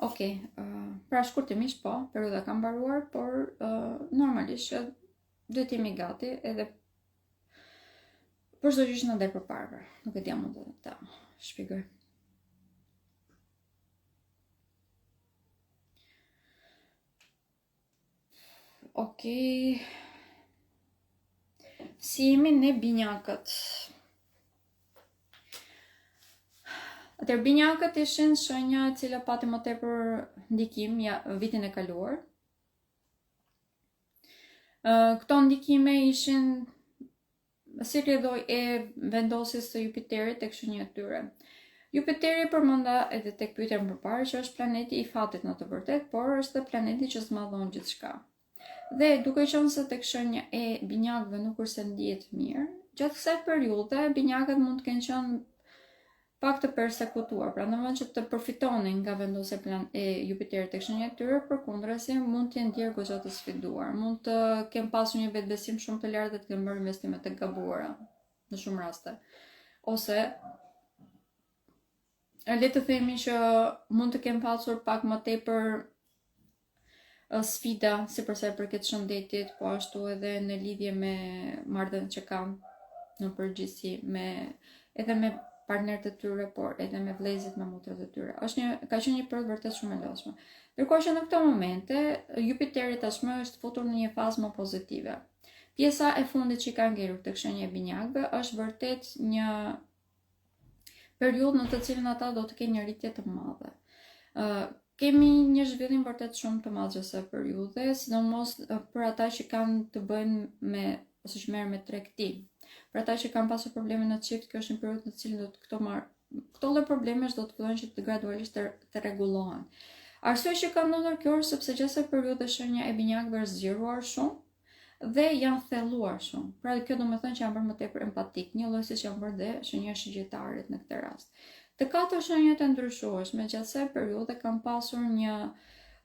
Ok, uh, pra shkurtimisht po, periudha ka mbaruar, por uh, normalisht që duhet të jemi gati edhe për çdo gjë që na del përpara. Nuk e di a mund të ta shpjegoj. Ok. Si jemi ne binjakët? Atëherë binjakët ishin shenja e cila pati më tepër ndikim ja, vitin e kaluar. Këto ndikime ishin si rrjedhojë e vendosjes së Jupiterit tek shenja e tyre. Jupiteri e përmenda edhe tek pyetja më parë që është planeti i fatit në të vërtetë, por është dhe planeti që zmadhon gjithçka. Dhe duke qenë se tek shenja e binjakëve nuk është se ndihet mirë, gjatë kësaj periudhe binjakët mund të kenë qenë pak të persekutuar, pra në vend që të përfitonin nga vendosja plan e Jupiterit tek shenja e tyre, përkundrazi mund të jenë ndjerë goxha të sfiduar, mund të kenë pasur një vetëbesim shumë të lartë dhe të kenë bërë investime të gabuara në shumë raste. Ose le të themi që mund të kenë pasur pak më tepër sfida si për sa i përket shëndetit, po ashtu edhe në lidhje me marrëdhëniet që kanë në përgjithësi me edhe me partnerët e tyre, por edhe me vëllezërit, me motrat e tyre. Është një ka qenë një periudhë vërtet shumë e lodhshme. Ndërkohë që në këto momente Jupiteri tashmë është futur në një fazë më pozitive. Pjesa e fundit që ka ngelur tek shenja e binjakëve është vërtet një periudhë në të cilën ata do të kenë një rritje të madhe. Ë uh, kemi një zhvillim vërtet shumë të madh gjatë kësaj periudhe, sidomos për ata që kanë të bëjnë me ose që merren me tregti. Për ata që kanë pasur probleme në çift, kjo është një periudhë në të cilën do të këto marr këto lloj problemesh do të fillojnë që të gradualisht të, të rregullohen. Arsyeja që ka ndodhur kjo është sepse gjatë kësaj periudhe shenja e binjakëve është zgjeruar shumë dhe janë thelluar shumë. Pra kjo do të thonë që janë bërë më tepër empatik, një lloj siç janë bërë dhe shenja e shigjetarit në këtë rast. Të katër shenjat e ndryshueshme gjatë kësaj periudhe kanë pasur një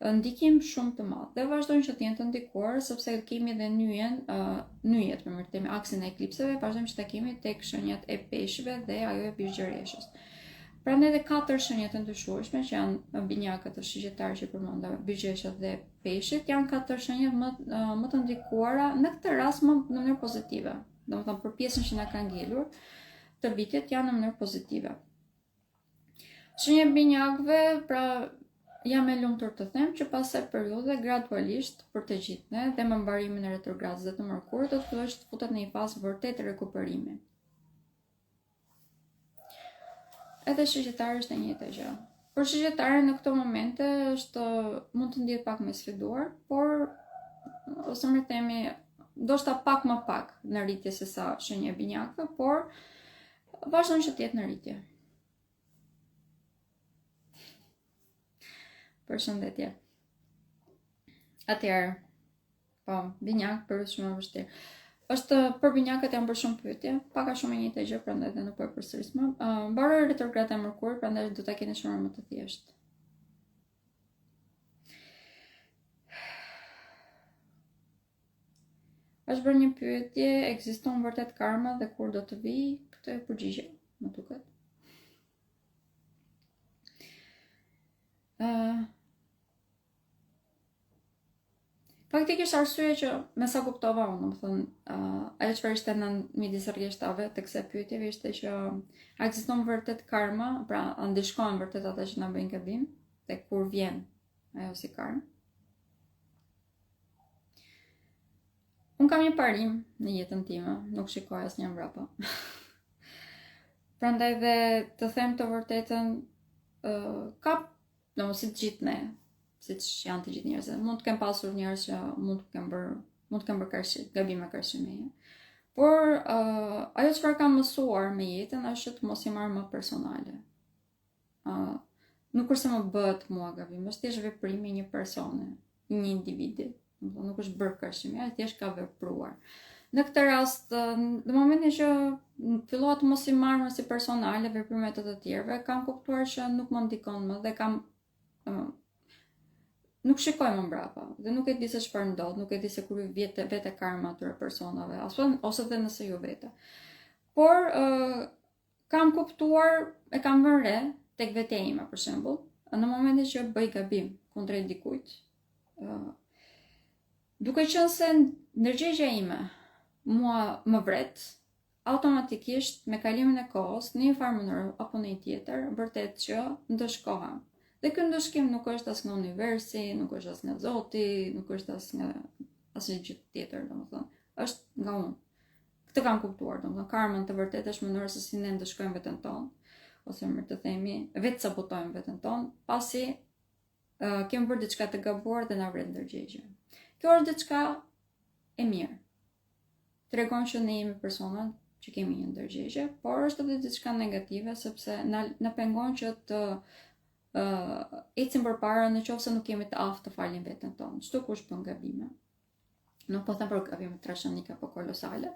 ndikim shumë të madh dhe vazhdojnë që të jenë të ndikuar sepse kemi dhe nyjen, uh, nyjet, më mirë të themi aksin e eklipseve, vazhdojmë që ta kemi tek shenjat e peshqve dhe ajo e virgjëreshës. Prandaj edhe katër shenjat e ndryshueshme që janë binjakët e shigjetari që përmenda, virgjëresha dhe peshqit, janë katër shenjat më më të ndikuara në këtë rast më në mënyrë pozitive. Domethënë për pjesën që na ka ngelur të vitit janë në mënyrë pozitive. Shenja e binjakëve, pra jam e lumtur të them që pas kësaj periudhe gradualisht për të gjithë ne dhe me mbarimin e retrogradës dhe të Mërkurit do të fillojë të futet në një fazë vërtet rekuperimi. Edhe shigjetari është e njëjta gjë. Për shigjetarin në këto momente është mund të ndihet pak më sfiduar, por ose më themi ndoshta pak më pak në rritje se sa shenja e binjakëve, por vazhdon që të jetë në rritje. Përshëndetje. Atëherë, po, binjak për shumë e vështirë. Është për binjakët janë bërë shumë pyetje, pak a shumë e njëjta gjë, prandaj dhe nuk po e përsëris më. Uh, mbaroi retrograda e Mërkurit, prandaj do ta keni shumë më të thjeshtë. Është bërë një pyetje, ekziston vërtet karma dhe kur do të vijë? Këtë e përgjigje, më duket. Uh, Faktikisht arsyeja që me sa kuptova unë, domethënë, uh, ajo çfarë ishte në midis rreshtave të kësaj pyetjeve ishte që a ekziston vërtet karma, pra a ndëshkohen vërtet ata që na bëjnë gabim dhe kur vjen ajo si karmë. Unë kam një parim në jetën time, nuk shikoj asnjë mbrapa. Prandaj dhe të them të vërtetën, uh, ka, domethënë si të gjithë ne, siç janë të gjithë njerëzit. Mund të kem pasur njerëz që mund të kem bërë, mund të kem bërë karshi, gabime karshi meje. Por uh, ajo çfarë kam mësuar me jetën është që të mos i marr më personale. Uh, nuk është se më bëhet mua gabim, është thjesht veprimi i një personi, një individi. Domethënë nuk është bërë karshi meje, ai thjesht ka vepruar. Në këtë rast, në momentin që fillova të mos i marr më si personale veprimet e të tjerëve, kam kuptuar që nuk më ndikon më dhe kam nuk shikoj më mbrapa dhe nuk e di se çfarë ndodh, nuk e di se kur ju vjen vetë karma atyre personave, ose ose dhe nëse ju vete. Por uh, Kam kuptuar, e kam vënë re tek vetja ime për shembull, në momentin që bëj gabim kundrejt dikujt, ë duke qenë se ndërgjegja ime mua më vret, automatikisht me kalimin e kohës, në një farë mënyrë apo në një tjetër, vërtet që ndëshkohem. Dhe ky ndëshkim nuk është as nga universi, nuk është as nga Zoti, nuk është as nga asnjë gjë tjetër, domethënë, është nga unë. Këtë kam kuptuar, domethënë karma në të vërtetë është mënyra se si ne ndëshkojmë veten tonë, ose më mirë të themi, vetë sabotojmë veten tonë, pasi uh, kemi bërë diçka të gabuar dhe na vret ndërgjegja. Kjo është diçka e mirë. Tregon që ne jemi persona që kemi një ndërgjegje, por është edhe diçka negative sepse na na pengon që të uh, ecim përpara në qoftë se nuk jemi të aftë të falim veten tonë. Çdokush bën gabime. Nuk po them për gabime trashanike apo kolosale.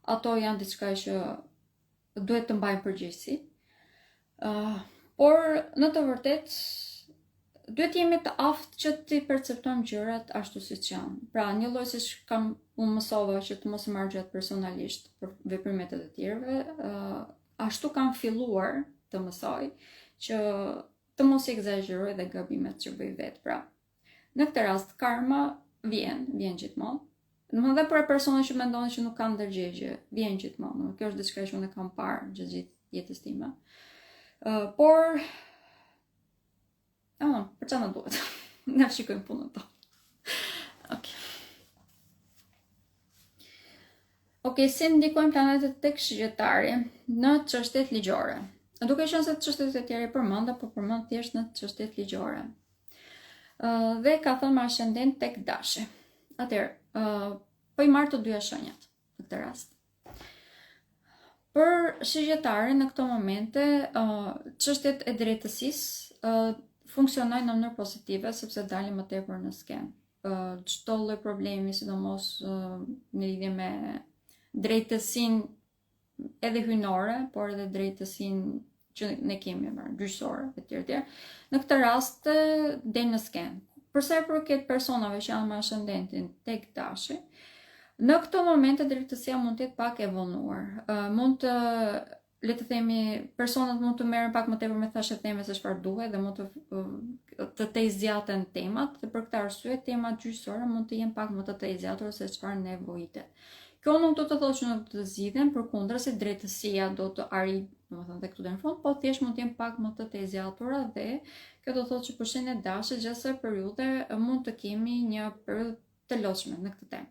Ato janë diçka që duhet të mbajmë përgjegjësi. Uh, por në të vërtetë duhet jemi të aftë që t'i perceptojmë gjërat ashtu siç janë. Pra, një lloj siç kam unë mësova që të mos i marr gjërat personalisht për veprimet e të tjerëve, uh, ashtu kam filluar të mësoj që të mos i ekzagjeroj dhe gabimet që bëj vetë. Pra, Në këtë rast karma vjen, vjen gjithmonë. Domethënë dhe për persona që mendojnë që nuk kanë ndërgjegje, vjen gjithmonë. Kjo është diçka që unë e kam parë gjatë gjithë. jetës time. Uh, por Ah, për çfarë na duhet? Ne shikojmë punën tonë. Okej. Ok, si ndikojnë planetet tek shigjetari në çështjet ligjore? Duke qenë se çështjet e tjera i përmenda, po përmend thjesht në çështjet ligjore. Uh, dhe ka thënë me ascendent tek dashi. Atëherë, uh, po i marr të dyja shenjat në këtë rast. Për shigjetarin në këto momente, uh, çështjet e drejtësisë uh, funksionojnë në mënyrë pozitive sepse dalin më tepër në skenë. Uh, çdo lloj problemi, sidomos uh, në lidhje me drejtësinë edhe hyjnore, por edhe drejtësinë që ne kemi më gjyqësore etj etj. Në këtë rast del në skenë. Për sa i përket personave që janë me ascendentin tek dashi, në këto momente drejtësia mund të jetë pak e vonuar. Uh, mund të le të themi personat mund të merren pak më tepër me thashetheme se çfarë duhet dhe mund të të tejzgjaten temat dhe për këtë arsye temat gjyqësore mund të jenë pak më të tejzgjatura se çfarë nevojitet. Kjo nuk do të thotë që nuk do të zgjidhen, përkundrazi drejtësia do të arrijë, domethënë dhe këtu deri në fund, po thjesht mund të jenë pak më të tejzgjatura dhe kjo do të thotë që për shenjën e dashit gjatë kësaj periudhe mund të kemi një periudhë të lodhshme në këtë temë.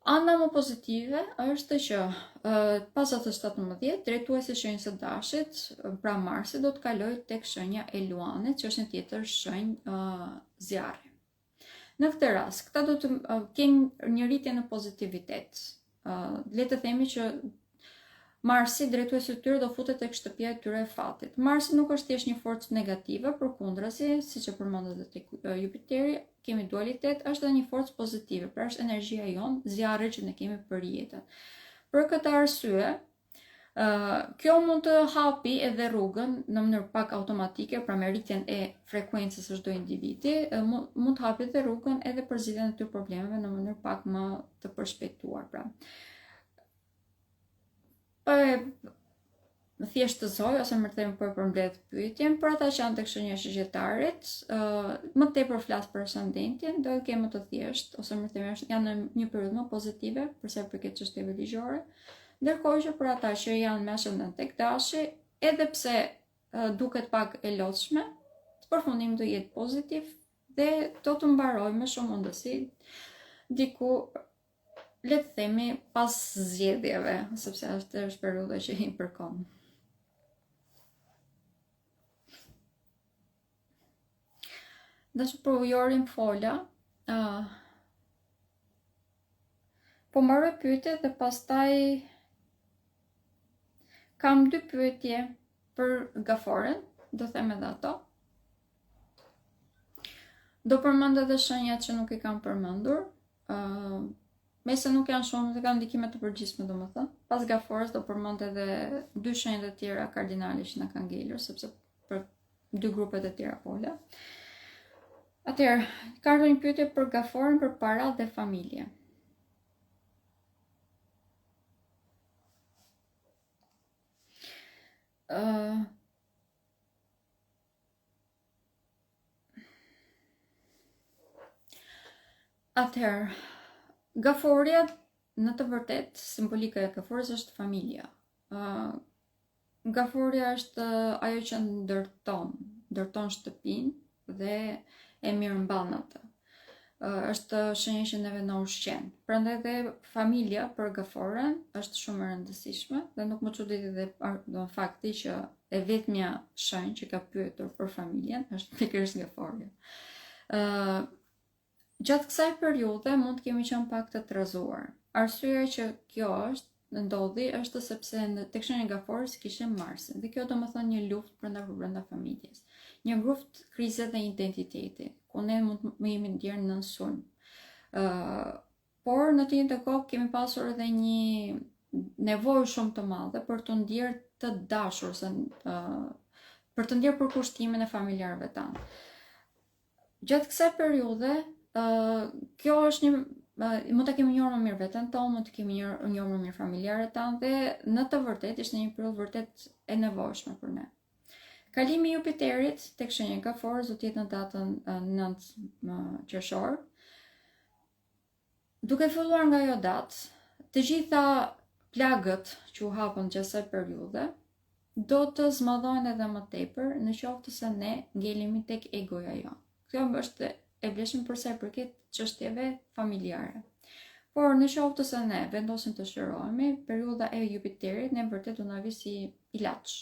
Ana më pozitive është që pas datës 17, drejtuesi i shenjës së dashit, pra Marsi do të kalojë tek shenja e Luanit, që është një tjetër shenjë zjarri. Në këtë rast, këta do të kenë një rritje në pozitivitet. Le të themi që Marsi, drejtuesi i tyre, do futet tek shtëpia e tyre e fatit. Marsi nuk është thjesht një forcë negative, përkundrazi, siç e përmenda edhe tek Jupiteri, kemi dualitet, është edhe një forcë pozitive, pra është energjia jonë, zjarri që ne kemi për jetën. Për këtë arsye, kjo mund të hapi edhe rrugën në mënyrë pak automatike, pra me rritjen e frekuencës së çdo individi, mund të hapi edhe rrugën edhe për zgjidhjen e këtyre problemeve në mënyrë pak më të përshpejtuar. Pra. Po e thjeshtëzoj ose më them po e përmbledh pyetjen për ata që janë tek shenja e shigjetarit, ë uh, më tepër flas për ascendentin, do e kenë më të thjeshtë ose më them është janë në një periudhë më pozitive për sa i përket çështjeve ligjore. Ndërkohë që për ata që janë me ascendent tek dashi, edhe pse uh, duket pak e lodhshme, përfundimi do jetë pozitiv dhe do të mbarojë me shumë mundësi diku le të themi pas zgjedhjeve, sepse është është periudha që i përkon. Dhe për ujorin fola, uh, po mbaroj pyetjet dhe pastaj kam dy pyetje për gaforen, do them edhe ato. Do përmend edhe shenjat që nuk i kam përmendur, uh, meqë nuk janë shumë, dhe kanë ndikime të përgjithshme, domethënë. Pas gafores do përmend edhe dy shenjat e tjera kardinale që na kanë ngelur, sepse për dy grupet e tjera fola. Atëherë, ka ardhur një pyetje për gaforen për para dhe familje. Uh, Atëherë, gaforja në të vërtetë simbolika e gafores është familja. Uh, gaforja është ajo që ndërton, ndërton shtëpinë dhe e mirëmban atë. Uh, është shenjë që neve na ushqen. Prandaj dhe familja për gaforen është shumë e rëndësishme dhe nuk më çudit edhe do fakti që e vetmja shenjë që ka pyetur për familjen është pikërisht gaforja. Ë uh, gjatë kësaj periudhe mund të kemi qenë pak të trazuar. Arsyeja që kjo është ndodhi është sepse në tek shenja e gafores kishim Marsin dhe kjo domethënë një luftë brenda për brenda familjes. Një luftë krize dhe identiteti, ku ne mund të jemi ndjerë nën sulm. Ë uh, Por në të njëjtën kohë kemi pasur edhe një nevojë shumë të madhe për të ndjerë të dashur, se uh, për të ndjerë përkushtimin e familjarëve tanë. Gjatë kësaj periudhe, uh, kjo është një uh, mund ta kemi njohur më mirë veten tonë, mund të kemi njohur njohur më mirë familjarët tanë dhe në të vërtetë ishte një periudhë vërtet e nevojshme për ne. Kalimi i Jupiterit tek shenja e Gafores do të jetë në datën 9 qershor. Duke filluar nga ajo datë, të gjitha plagët që u hapën gjatë asaj periudhe, do të zmadhohen edhe më tepër në qoftë se ne ngelemi tek egoja jonë. Kjo është e vlefshme për sa i përket çështjeve familjare. Por në qoftë se ne vendosim të shërohemi, periudha e Jupiterit ne vërtet do na vijë si ilaç.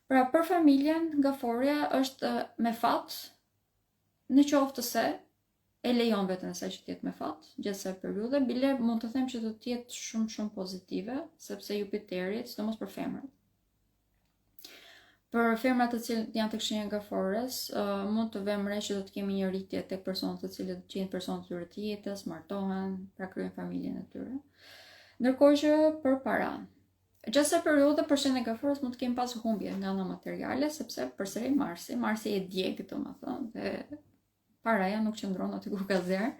Pra për familjen, gaforja është me fat në qoftë se e lejon veten e saj që të jetë me fat gjatë kësaj periudhe, bile mund të them që do të jetë shumë shumë pozitive, sepse Jupiteri, sidomos për femrat. Për femrat të cilët janë tek shenja e gaforës, uh, mund të vëmë re që do të kemi një rritje tek personat të cilët gjejnë personat e tyre të jetës, martohen, pra krijojnë familjen e tyre. Ndërkohë që për paranë, Gjatë kësaj periudhe për shenjën e gaforës mund të kemi pas humbje nga ana materiale, sepse përsëri Marsi, Marsi e djeg, domethënë, dhe paraja nuk qëndron aty ku ka zjarr.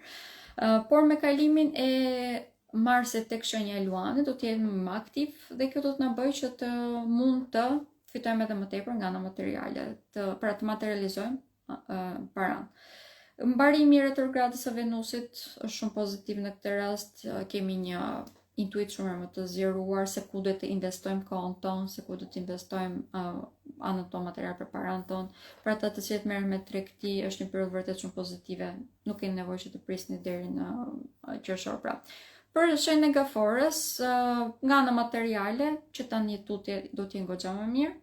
Uh, por me kalimin e Marsit tek shenja e Luanit do të jemi më aktiv dhe kjo do të na bëjë që të mund të fitojmë edhe më tepër nga ana materiale, të pra të materializojmë uh, paranë. Mbarimi i retrogradës së Venusit është shumë pozitiv në këtë rast, kemi një intuitë shumë më të zgjeruar se ku duhet të investojmë kohën tonë, se ku duhet të investojmë uh, anën tonë materiale për paranë tonë. Për ata të cilët merren me tregti, është një periudhë vërtet shumë pozitive. Nuk keni nevojë që të prisni deri në uh, qershor pra. Për shenjën e gaforës, uh, nga ana materiale, që tani tutje do të jenë goxha më mirë.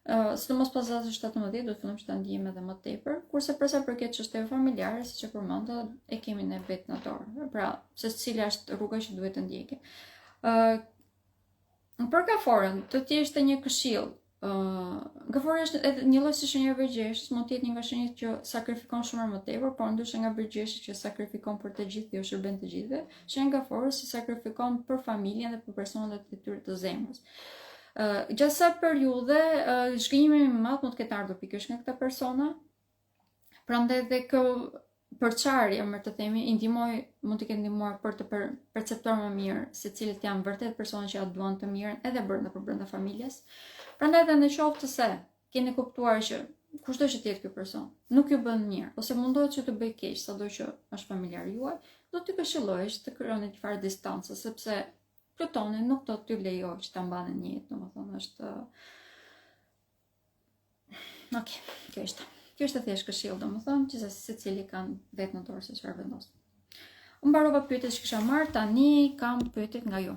Uh, sidomos pas datës 17 do të fillojmë që ta ndiejmë edhe më tepër, kurse për sa përket çështjeve familjare, siç e përmenda, e kemi ne vetë në dorë. Pra, se cila është rruga që duhet të ndjekim. Ë uh, për gaforën, do të ishte një këshillë. Ë uh, gaforja është edhe një lloj si shenja e virgjëreshës, mund të jetë një nga shenjat që sakrifikon shumë më tepër, por ndryshe nga virgjëresha që sakrifikon për të gjithë dhe u shërben të gjithëve, shenja e gaforës sakrifikon për familjen dhe për personat e tyre të zemrës. Gjatë kësaj periudhe, zhgënjimi i madh mund të ketë ardhur pikërisht nga këta persona. Prandaj dhe kjo përçarje, më të themi, i ndihmoi, mund të ketë ndihmuar për të per, perceptuar më mirë se cilët janë vërtet persona që ja duan të mirën edhe brenda për brenda familjes. Prandaj dhe në qoftë se keni kuptuar që kushdo që të jetë ky person, nuk ju bën mirë ose mundohet që të bëjë keq, sado që është familjar juaj, do t'ju këshilloj që të krijoni një farë distance, sepse Plutoni nuk do t'ju lejojë që ta mbani në jetë, domethënë është Ok, kjo ishte. Kjo ishte thjesht këshillë, domethënë, që se secili kanë vetë në dorë se çfarë vendos. Unë mbarova pyetjet që kisha marrë, tani kam pyetjet nga ju.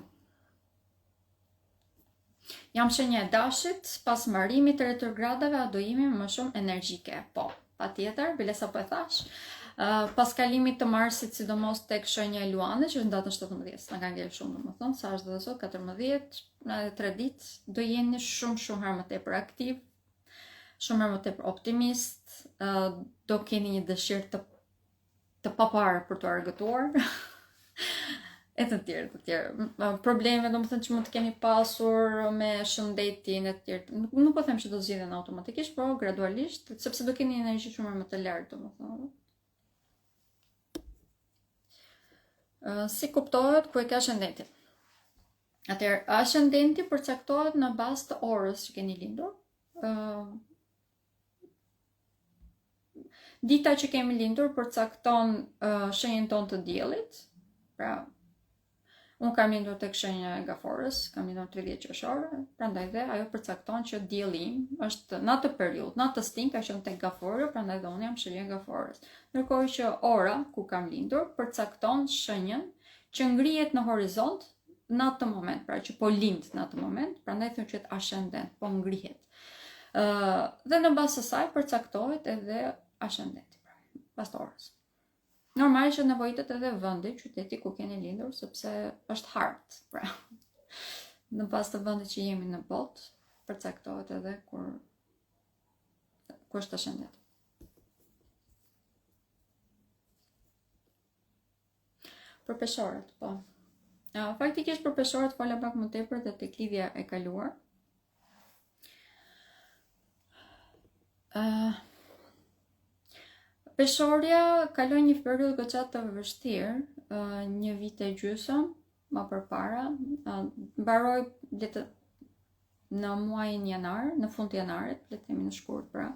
Jam shenja e dashit, pas mbarimit të retrogradave, a do jemi më shumë energjike? Po, patjetër, bile sapo e thashë. Uh, pas kalimit të Marsit, sidomos tek shenja e Luanit, që është në datën 17, s'na ka ngelë shumë, domethënë, sa është dhe sot, 14, në edhe 3 ditë, do jeni shumë shumë herë më tepër aktiv, shumë herë më tepër optimist, uh, do keni një dëshirë të të paparë për t'u argëtuar. e të tjerë, të tjerë. Probleme, domethënë që mund të keni pasur me shëndetin e të tjerë. Nuk, nuk po them që do zgjidhen automatikisht, por gradualisht, sepse do keni energji shumë më të lartë, domethënë. Si kuptohet ku e ke ashendentin? Atëherë, ashendenti përcaktohet në bazë të orës që keni lindur. Ë Dita që kemi lindur përcakton uh, shenjën tonë të diellit. Pra, unë kam lindur tek shenja e gaforës, kam lindur 30 qershor, prandaj dhe ajo përcakton që dielli im është në atë periudhë, në atë stinë ka qenë tek gaforja, prandaj dhe unë jam shenja e gaforës. Ndërkohë që ora ku kam lindur përcakton shenjën që ngrihet në horizont në atë moment, pra që po lind në atë moment, prandaj thonë që ascendent, po ngrihet. Ë uh, dhe në bazë të saj përcaktohet edhe ascendenti, pra, pas orës. Normal që nevojitet edhe vendi, qyteti ku keni lindur, sepse është hartë, pra. Në bazë të vendit që jemi në botë, përcaktohet edhe kur ku është ascendenti. Për peshoret, po. Faktikisht për peshoret fola pak më tepër dhe tek lidhja e kaluar. Uh, peshorja kaloi një periudhë goxha të vështirë, uh, një vit e gjysmë më përpara, uh, mbaroi le të në muajin janar, në fund të janarit, le të themi në shkurt pra.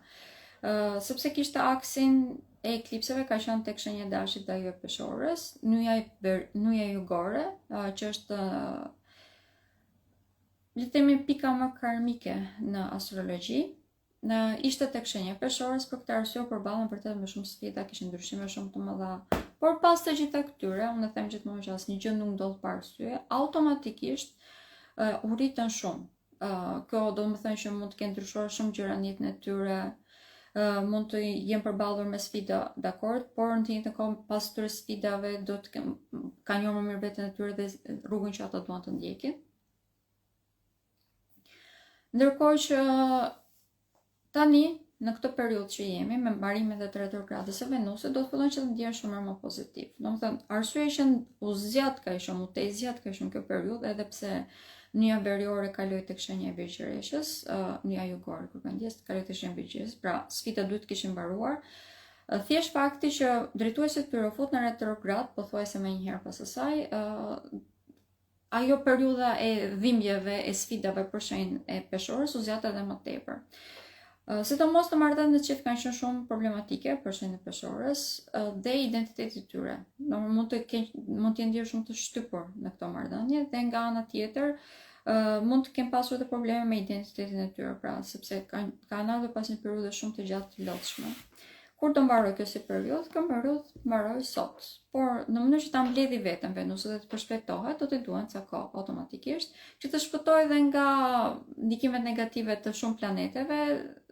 Ë uh, sepse kishte aksin e eklipseve ka qenë tek shenja e dashit dhe ajo e peshores, nyja nyja jugore, uh, që është uh, le të themi pika më karmike në astrologji, në ishte tek shenja e peshores për këtë arsye u përballën vërtet me shumë sfida, kishin ndryshime shumë të mëdha. Por pas të gjitha këtyre, unë e them gjithmonë që asnjë gjë nuk ndodh pa arsye, automatikisht uh, u rritën shumë. Uh, kjo do të thënë që mund të kenë ndryshuar shumë gjëra në jetën e tyre, uh, mund të jenë përballur me sfida, dakord, por në të njëjtën kohë pas këtyre sfidave do të kenë kanë njohur më mirë veten e tyre dhe rrugën që ata duan të ndjekin. Ndërkohë që tani në këtë periudhë që jemi me mbarimin dhe të retrogradës së Venusit do të fillojnë që të ndjehen shumë më pozitiv. Domethënë, arsyeja që u zgjat kaq shumë, u tejzgjat kaq shumë kjo periudhë, edhe pse nyja veriore kaloi tek shenja e Virgjëreshës, uh, nyja jugore kërkoj ndjesë, kaloi tek shenja e Virgjëreshës, pra sfidat duhet të kishin mbaruar. Thjesht fakti që drejtuesi i tyre u fut në retrograd, pothuajse menjëherë pas asaj, uh, ajo periudha e dhimbjeve, e sfidave për shenjën e peshores u zgjat edhe më tepër. Sidomos të marrëdhëniet në çift kanë qenë shumë problematike për shenjën e peshores dhe identiteti i tyre. Do mund të kenë mund të jenë ndjerë shumë të shtypur në këto marrëdhënie dhe nga ana tjetër mund të kenë pasur edhe probleme me identitetin e tyre, pra sepse kanë kanë ardhur pas një periudhe shumë të gjatë të lodhshme. Kur do mbarojë kjo si periudhë? Kjo periudhë mbaroi sot. Por në mënyrë që ta mbledhi veten Venusi dhe të përshpejtohet, do t'i duhen ca kohë automatikisht, që të shpëtojë dhe nga ndikimet negative të shumë planeteve,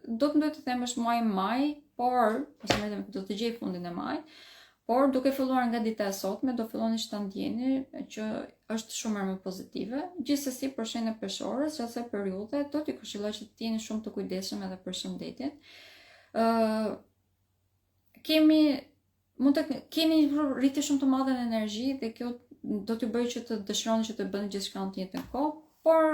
do të ndoj të them është muaji maj, por ose më do të gjej fundin e majit, por duke filluar nga dita e sotme do filloni që ta ndjeni që është shumë më pozitive. Gjithsesi për shenjën e peshores gjatë kësaj periudhe do t'ju këshilloj që të jeni shumë të kujdesshëm edhe për shëndetin. Ë uh, kemi mund të keni një rritje shumë të madhe në energji dhe kjo do t'ju bëjë që të dëshironi që të bëni gjithçka në të njëjtën kohë, por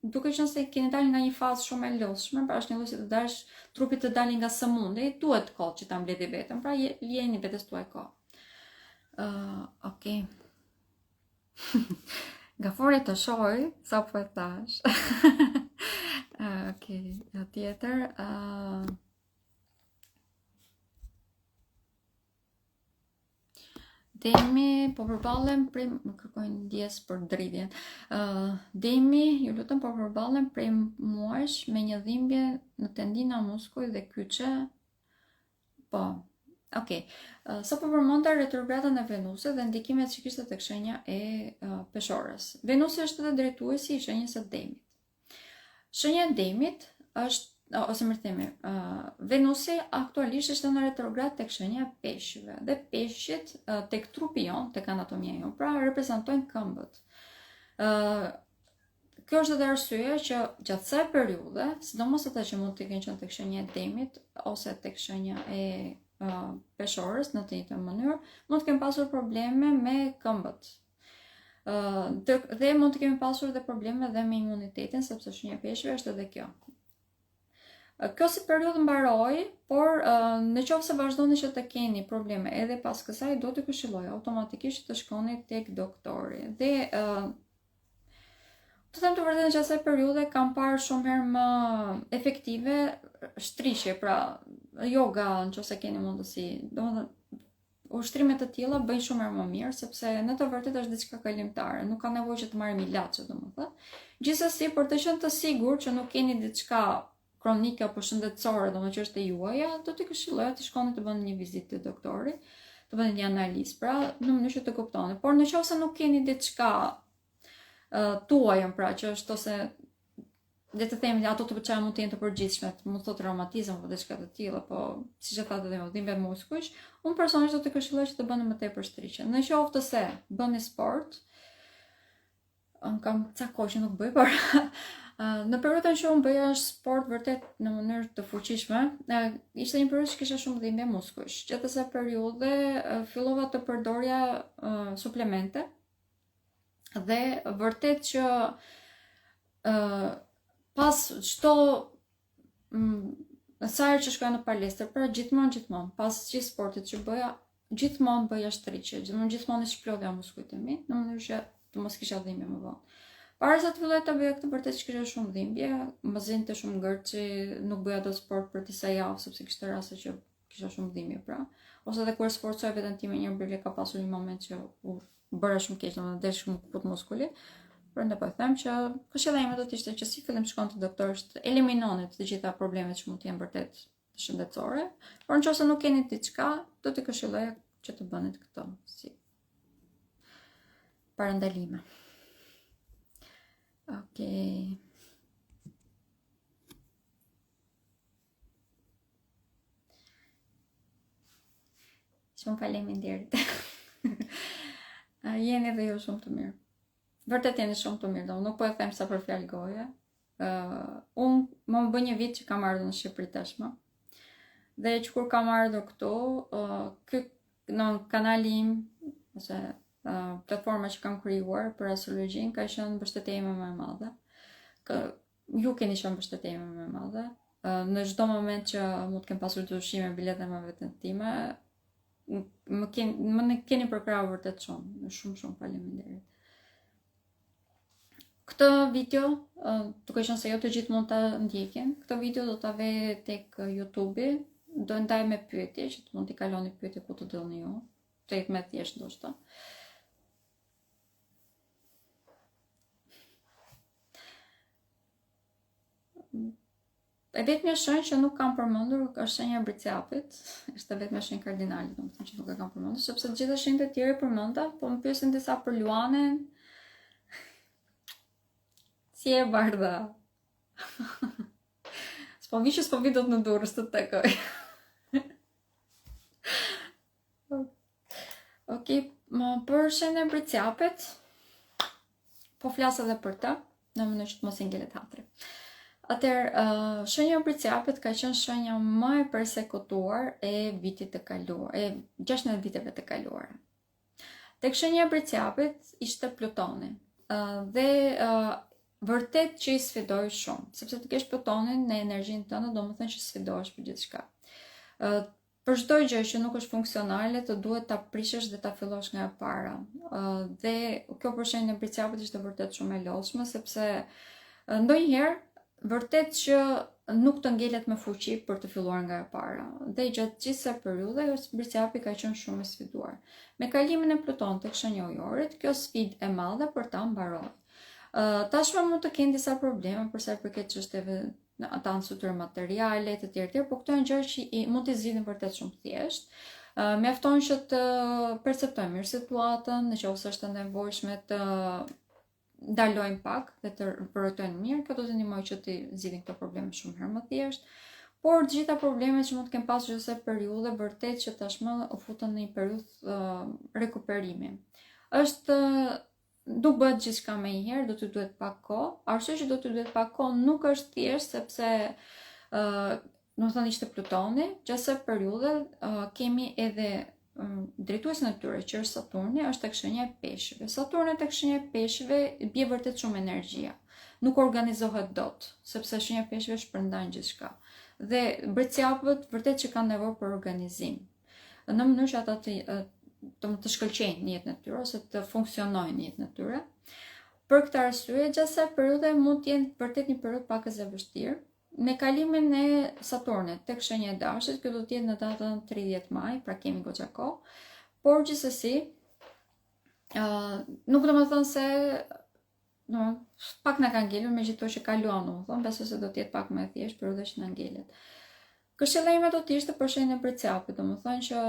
duke qenë se keni dalë nga një fazë shumë e lodhshme, pra është një lloj si të dalësh trupit të dalë nga sëmundja, i duhet kohë që ta mbledhë veten, pra lejeni vetes tuaj kohë. Ë, uh, okay. Nga fori të shoh, sa po e thash. uh, okay, ja tjetër. Uh, Demi, po përballem prej më kërkojnë ndjesë për dridhjen. Uh, Demi, ju lutem po përballem prej muajsh me një dhimbje në tendina muskuj dhe kyçe Po. Okej. Okay. Sapo përmenda retrogradën e Venusit dhe ndikimet që kishte tek shenja e uh, Peshores. Venusi është edhe drejtuesi i shenjës së Demit. Shenja e Demit është ose më themi, uh, Venusi aktualisht është në retrograd tek shenja e Peshqve dhe peshqit uh, tek trupi jon, tek anatomia jon, pra reprezentojnë këmbët. Uh, Kjo është edhe arsyeja që gjatë kësaj periudhe, sidomos ata që mund të kenë qenë tek shenja e demit ose tek shenja e uh, peshores në të njëjtën mënyrë, mund të kenë pasur probleme me këmbët. Uh, dhe mund të kemi pasur edhe probleme dhe me imunitetin, sepse shenja e peshqve është edhe kjo. Kjo si periudhë mbaroi, por në qoftë se vazhdoni që të keni probleme edhe pas kësaj, do t'ju këshilloj automatikisht të shkoni tek doktori. Dhe të them të vërtetën gjatë kësaj periudhe kam parë shumë herë më efektive shtriqje, pra yoga në qoftë se keni mundësi. Domethënë ushtrime të tilla bëjnë shumë herë më mirë sepse në të vërtetë është diçka kalimtare, nuk ka nevojë që të marrim ilaçe, domethënë. Gjithsesi, për të qenë të sigurt që nuk keni diçka kronike apo shëndetësore, domethënë që është e juaja, do t'ju këshilloja të shkoni të bëni një vizitë te doktori, të bëni një analizë, pra në mënyrë që të kuptoni. Por në qoftë se nuk keni diçka uh, tuajën, pra që është ose le të themi ato të çfarë mund të jenë të përgjithshme, mund të thotë reumatizëm apo diçka të tillë, apo siç e thatë edhe ju, dhimbje muskujsh, unë personalisht do të këshilloj që të bëni më tepër shtriqje. Në qoftë se bëni sport, unë kam ca kohë që nuk bëj, por në periudhën që unë bëja sport vërtet në mënyrë të fuqishme, ishte një periudhë që kisha shumë dhimbje muskujsh. Gjatë asaj periudhe fillova të përdorja suplemente dhe vërtet që uh, pas çdo mm, sa herë që shkoja në palestër, pra gjithmonë gjithmonë, pas gjithë sportit që bëja, gjithmonë bëja shtriqje, gjithmonë gjithmonë i shplodhja muskujt e mi, në mënyrë që të mos kisha dhimbje më vonë. Para se të filloj të bëja këtë vërtet që kisha shumë dhimbje, më zinte shumë ngërçi, nuk bëja dot sport për disa javë sepse kishte raste që kisha shumë dhimbje pra. Ose edhe kur sforcoja veten time një bile ka pasur një moment që u bëra shumë keq, domethënë desh m'u këput muskuli. Prandaj po them që këshilla ime do të ishte që si fillim shkoni te doktori të eliminoni të gjitha problemet që mund të jenë vërtet shëndetësore, por në qoftë se nuk keni diçka, do të këshilloja që të bënit këto si parandalime. Okej. Okay. Shumë faleminderit. jeni edhe ju shumë të mirë. Vërtet jeni shumë të mirë, do nuk po e them sa për fjalë goje. Uh, unë më bë një vit që kam ardhur në Shqipëri tashmë. Dhe që kur kam ardhur këtu, uh, ky në kanali im ose uh, platforma që kam krijuar për astrologjinë ka qenë mbështetja ime më e madhe. Kë, ju keni qenë mbështetja ime më e madhe. Uh, në çdo moment që mund të kem pasur dyshime bile dhe me veten time, më keni më në keni përkrahur vërtet shumë, shumë shumë faleminderit. Këtë video, duke qenë se jo të gjithë mund ta ndjekin, këtë video do ta ve tek YouTube-i, do e ndaj me pyetje që të mund t'i kaloni pyetje ku të doni ju, të jetë më thjesht ndoshta. E vetmja shenjë që nuk kam përmendur është shenja e Bricjapit, është e vetmja shenjë kardinale, domethënë që nuk e kam përmendur, sepse të gjitha shenjat e tjera i përmenda, po më pyesin disa për Luanin. Si e bardha. S'po vi që s'po vi dot në Durrës të takoj. Ok, më për shenjën e Bricjapit, po flas edhe për të, në mënyrë që të mos i ngelet hatri. Atëherë, uh, shenja e Bricjapit ka qenë shenja më e persekutuar e vitit të kaluar, e 16 viteve të kaluara. Tek shenja e Bricjapit ishte Plutoni. Uh, dhe uh, vërtet që i sfidoi shumë, sepse të kesh Plutonin në energjinë tënde, domethënë që sfidohesh për gjithçka. Uh, Për çdo gjë që nuk është funksionale, të duhet ta prishësh dhe ta fillosh nga e para. Dhe kjo për shenjën e Bricjapit ishte vërtet shumë e lodhshme sepse ndonjëherë vërtet që nuk të ngelet me fuqi për të filluar nga e para. Dhe gjatë gjithë kësaj periudhe, Bricjapi ka qenë shumë i sfiduar. Me kalimin e Plutonit tek shenja e Ujorit, kjo sfidë e madhe për ta mbaroi. Tashmë mund të kenë disa probleme për sa i përket çështjeve në ata anës së tyre materiale të tjerë të tjerë, por këto janë gjëra që i, mund t'i zgjidhin vërtet shumë thjesht. Uh, mjafton që të perceptojnë mirë situatën, në qoftë se është e nevojshme të ndalojnë pak dhe të vrojtojnë mirë, kjo do t'i ndihmojë që t'i zgjidhin këto probleme shumë herë më thjesht. Por të gjitha problemet që mund të kenë pasur gjatë kësaj periudhe, vërtet që tashmë u futën në një periudhë uh, rekuperimi. Është Nuk bëhet gjithçka menjëherë, do t'ju duhet pak kohë. Arsyeja që do t'ju duhet pak kohë nuk është thjesht sepse ë uh, domethënë ishte Plutoni, gjatë kësaj periudhe uh, kemi edhe um, drejtuesin e tyre që është Saturni, është tek shenja e Peshqve. Saturni tek shenja e Peshqve bie vërtet shumë energjia. Nuk organizohet dot, sepse shenja e Peshqve shpërndan gjithçka. Dhe bricjapët vërtet që kanë nevojë për organizim. në mënyrë që ata të të, të shkëlqejnë në jetën e tyre ose të funksionojnë në jetën e tyre. Për këtë arsye, gjatë kësaj periudhe mund të jenë vërtet një periudhë pakëz e vështirë. Me kalimin e Saturnit tek shenja e Dashit, kjo do të jetë në datën 30 maj, pra kemi goxha kohë. Por gjithsesi, ë uh, nuk do të thotë se do pak na ka ngelur me gjithë to që kaluam, domethënë, besoj se do të jetë pak më e thjeshtë periudha që na ngelet. Këshilla ime do të ishte për shenjën e Bricjapit, domethënë që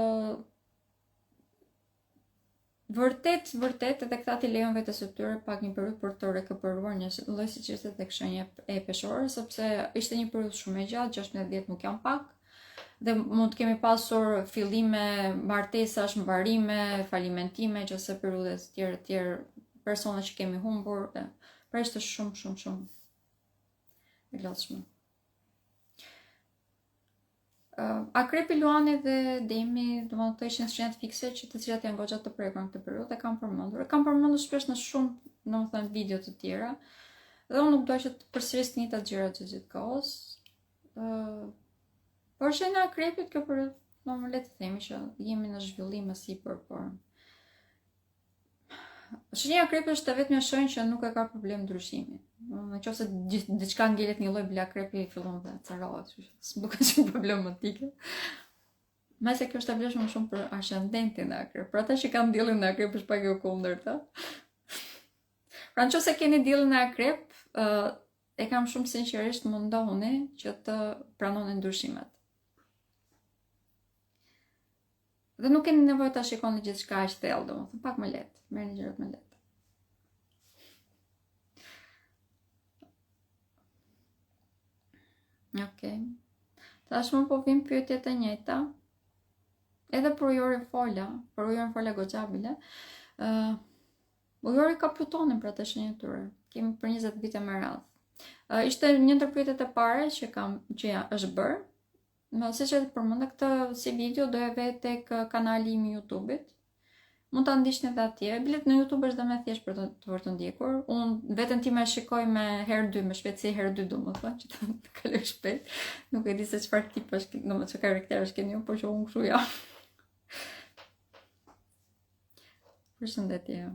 vërtet, vërtet edhe këta t'i lejojnë vetes së tyre pak një periudhë për të rekuperuar një lloj siç ishte tek shenja e Peshores, sepse ishte një periudhë shumë e gjatë, 16 vjet nuk janë pak dhe mund të kemi pasur fillime martesash, mbarime, falimentime, gjatë kësaj periudhe të tjerë të tjerë persona që kemi humbur, dhe, pra ishte shumë shumë shumë e lodhshme. Uh, akrepi, Luani dhe Demi, domethënë këto ishin shenjat fikse që të cilat janë goxha të prekura në këtë periudhë, e kam përmendur. E kam përmendur shpesh në shumë, domethënë video të tjera. Dhe unë nuk dua që të përsëris të njëjtat gjëra gjithë gjithë kohës. Uh, por shenja e akrepit kjo periudhë, domethënë le të themi që jemi në zhvillim e sipër, por Shenja e akrepit është e vetmja shenjë që nuk e ka problem ndryshimin. Në qoftë se diçka ngelet një lloj bile akrepi fillon dhe acarohet, kështu që s'më duket shumë problematike. Mbase kjo është e vlefshme më shumë për ascendentin në akrep. Për ata që kanë diellin në akrep është pak e kundërta. Pra në qoftë se keni diellin në akrep, uh, e kam shumë sinqerisht mundohuni që të pranoni ndryshimet. Dhe nuk keni nevojë ta shikoni gjithçka aq thellë, domethënë pak më lehtë, merrni gjërat më lehtë. Okej. Okay. Tashmë po vijnë pyetjet e njëjta. Edhe për ujorin fola, për ujorin fola goxha bile. Ë uh, Ujori ka Plutonin pra te shenja e tyre. Kemi për 20 vite me radhë. Uh, ishte një ndër pyetjet e para që kam që ja, është bërë. Më siç e përmenda këtë si video do e ve tek kanali im i YouTube-it. Mund ta ndiqni edhe atje. Bile në YouTube është dhe më thjesht për të për të ndjekur. Unë veten time e shikoj me herë 2, me shpejtësi herë 2 domethënë, që të, të kaloj shpejt. Nuk e di se çfarë tip është, domethënë çfarë karakter keni ju, por që unë kështu jam. Përshëndetje.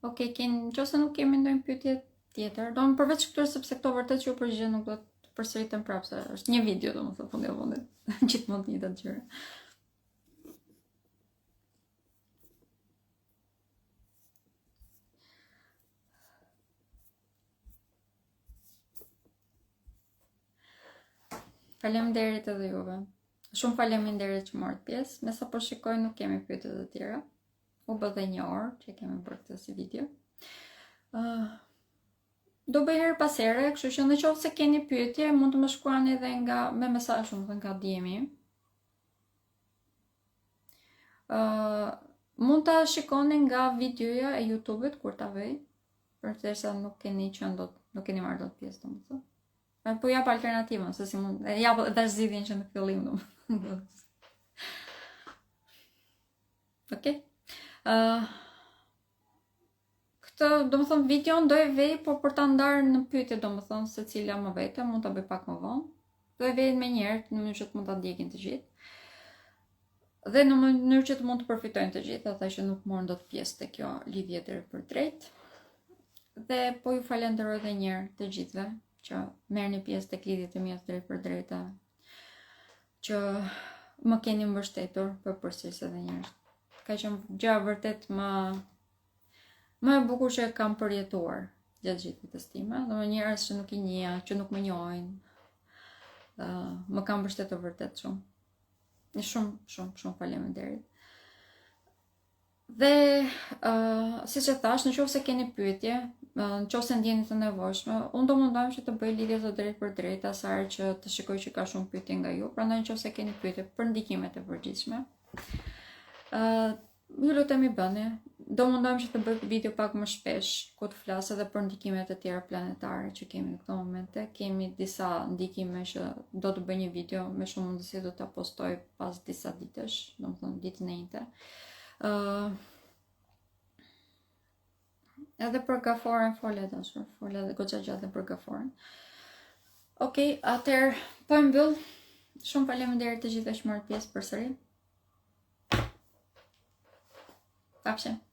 Ok, ken, në qoftë se nuk kemi ndonjë pyetje tjetër, do më përveç këtyre sepse këto vërtet që u përgjigjem nuk do të përsëriten prapë se është një video domethënë fundi i fundit, gjithmonë të njëjtat gjëra. Faleminderit edhe juve. Shumë faleminderit që morët pjesë. Me sa po shikoj nuk kemi pyetje të tjera. U bë dhe një orë që kemi bërë këtë si video. Uh, do bëj herë pas here, kështu që në qoftë se keni pyetje, mund të më shkruani edhe nga me mesazh, domethënë nga DM-i. Uh, mund ta shikoni nga videoja e YouTube-it kur ta vej, përderisa nuk keni qenë dot, nuk keni marrë dot pjesë, domethënë. E po jap alternativën, se si mund, e jap edhe zgjidhjen që në fillim, domethënë. Okej. Uh, këtë, domethënë, videon do e vej, por për ta ndarë në pyetje, domethënë, secila më vete, mund ta bëj pak më vonë. Do e vej menjëherë, në mënyrë që të mund ta ndjekin të gjithë. Dhe në mënyrë që të mund të përfitojnë të gjithë, ata që nuk morën dot pjesë te kjo lidhje drejtpërdrejt. Dhe po ju falenderoj edhe një herë të gjithëve që merrni pjesë tek lidhjet e mia të drejtpërdrejta, që më keni mbështetur po përsëris edhe një herë. Ka qenë gjë vërtet më më e bukur që kam përjetuar gjatë gjithë jetës time, domethënë njerëz që nuk i njihja, që nuk më njohin, uh, më kanë mbështetur vërtet shumë. Një shumë, shumë, shumë faleminderit. Dhe, uh, siç e thashë, në qoftë se keni pyetje, në qoftë se ndjeni të nevojshme, unë do mundohem që të bëj lidhje të drejtpërdrejta sa herë që të shikoj që ka shumë pyetje nga ju, prandaj në qoftë se keni pyetje për ndikimet e përgjithshme, uh, Ju lutem i bëni. Do mundohem që të bëj video pak më shpesh, ku të flas edhe për ndikimet e tjera planetare që kemi në këto momente. Kemi disa ndikime që do të bëj një video, me shumë mundësi do ta postoj pas disa ditësh, domethënë ditën e enjte. Ë uh, Edhe për gaforen fola dashur, fola edhe goxha gjatë dhe për gaforen. Okej, okay, atëherë po e mbyll. Shumë faleminderit të gjithëve që morët pjesë përsëri. Pafshim.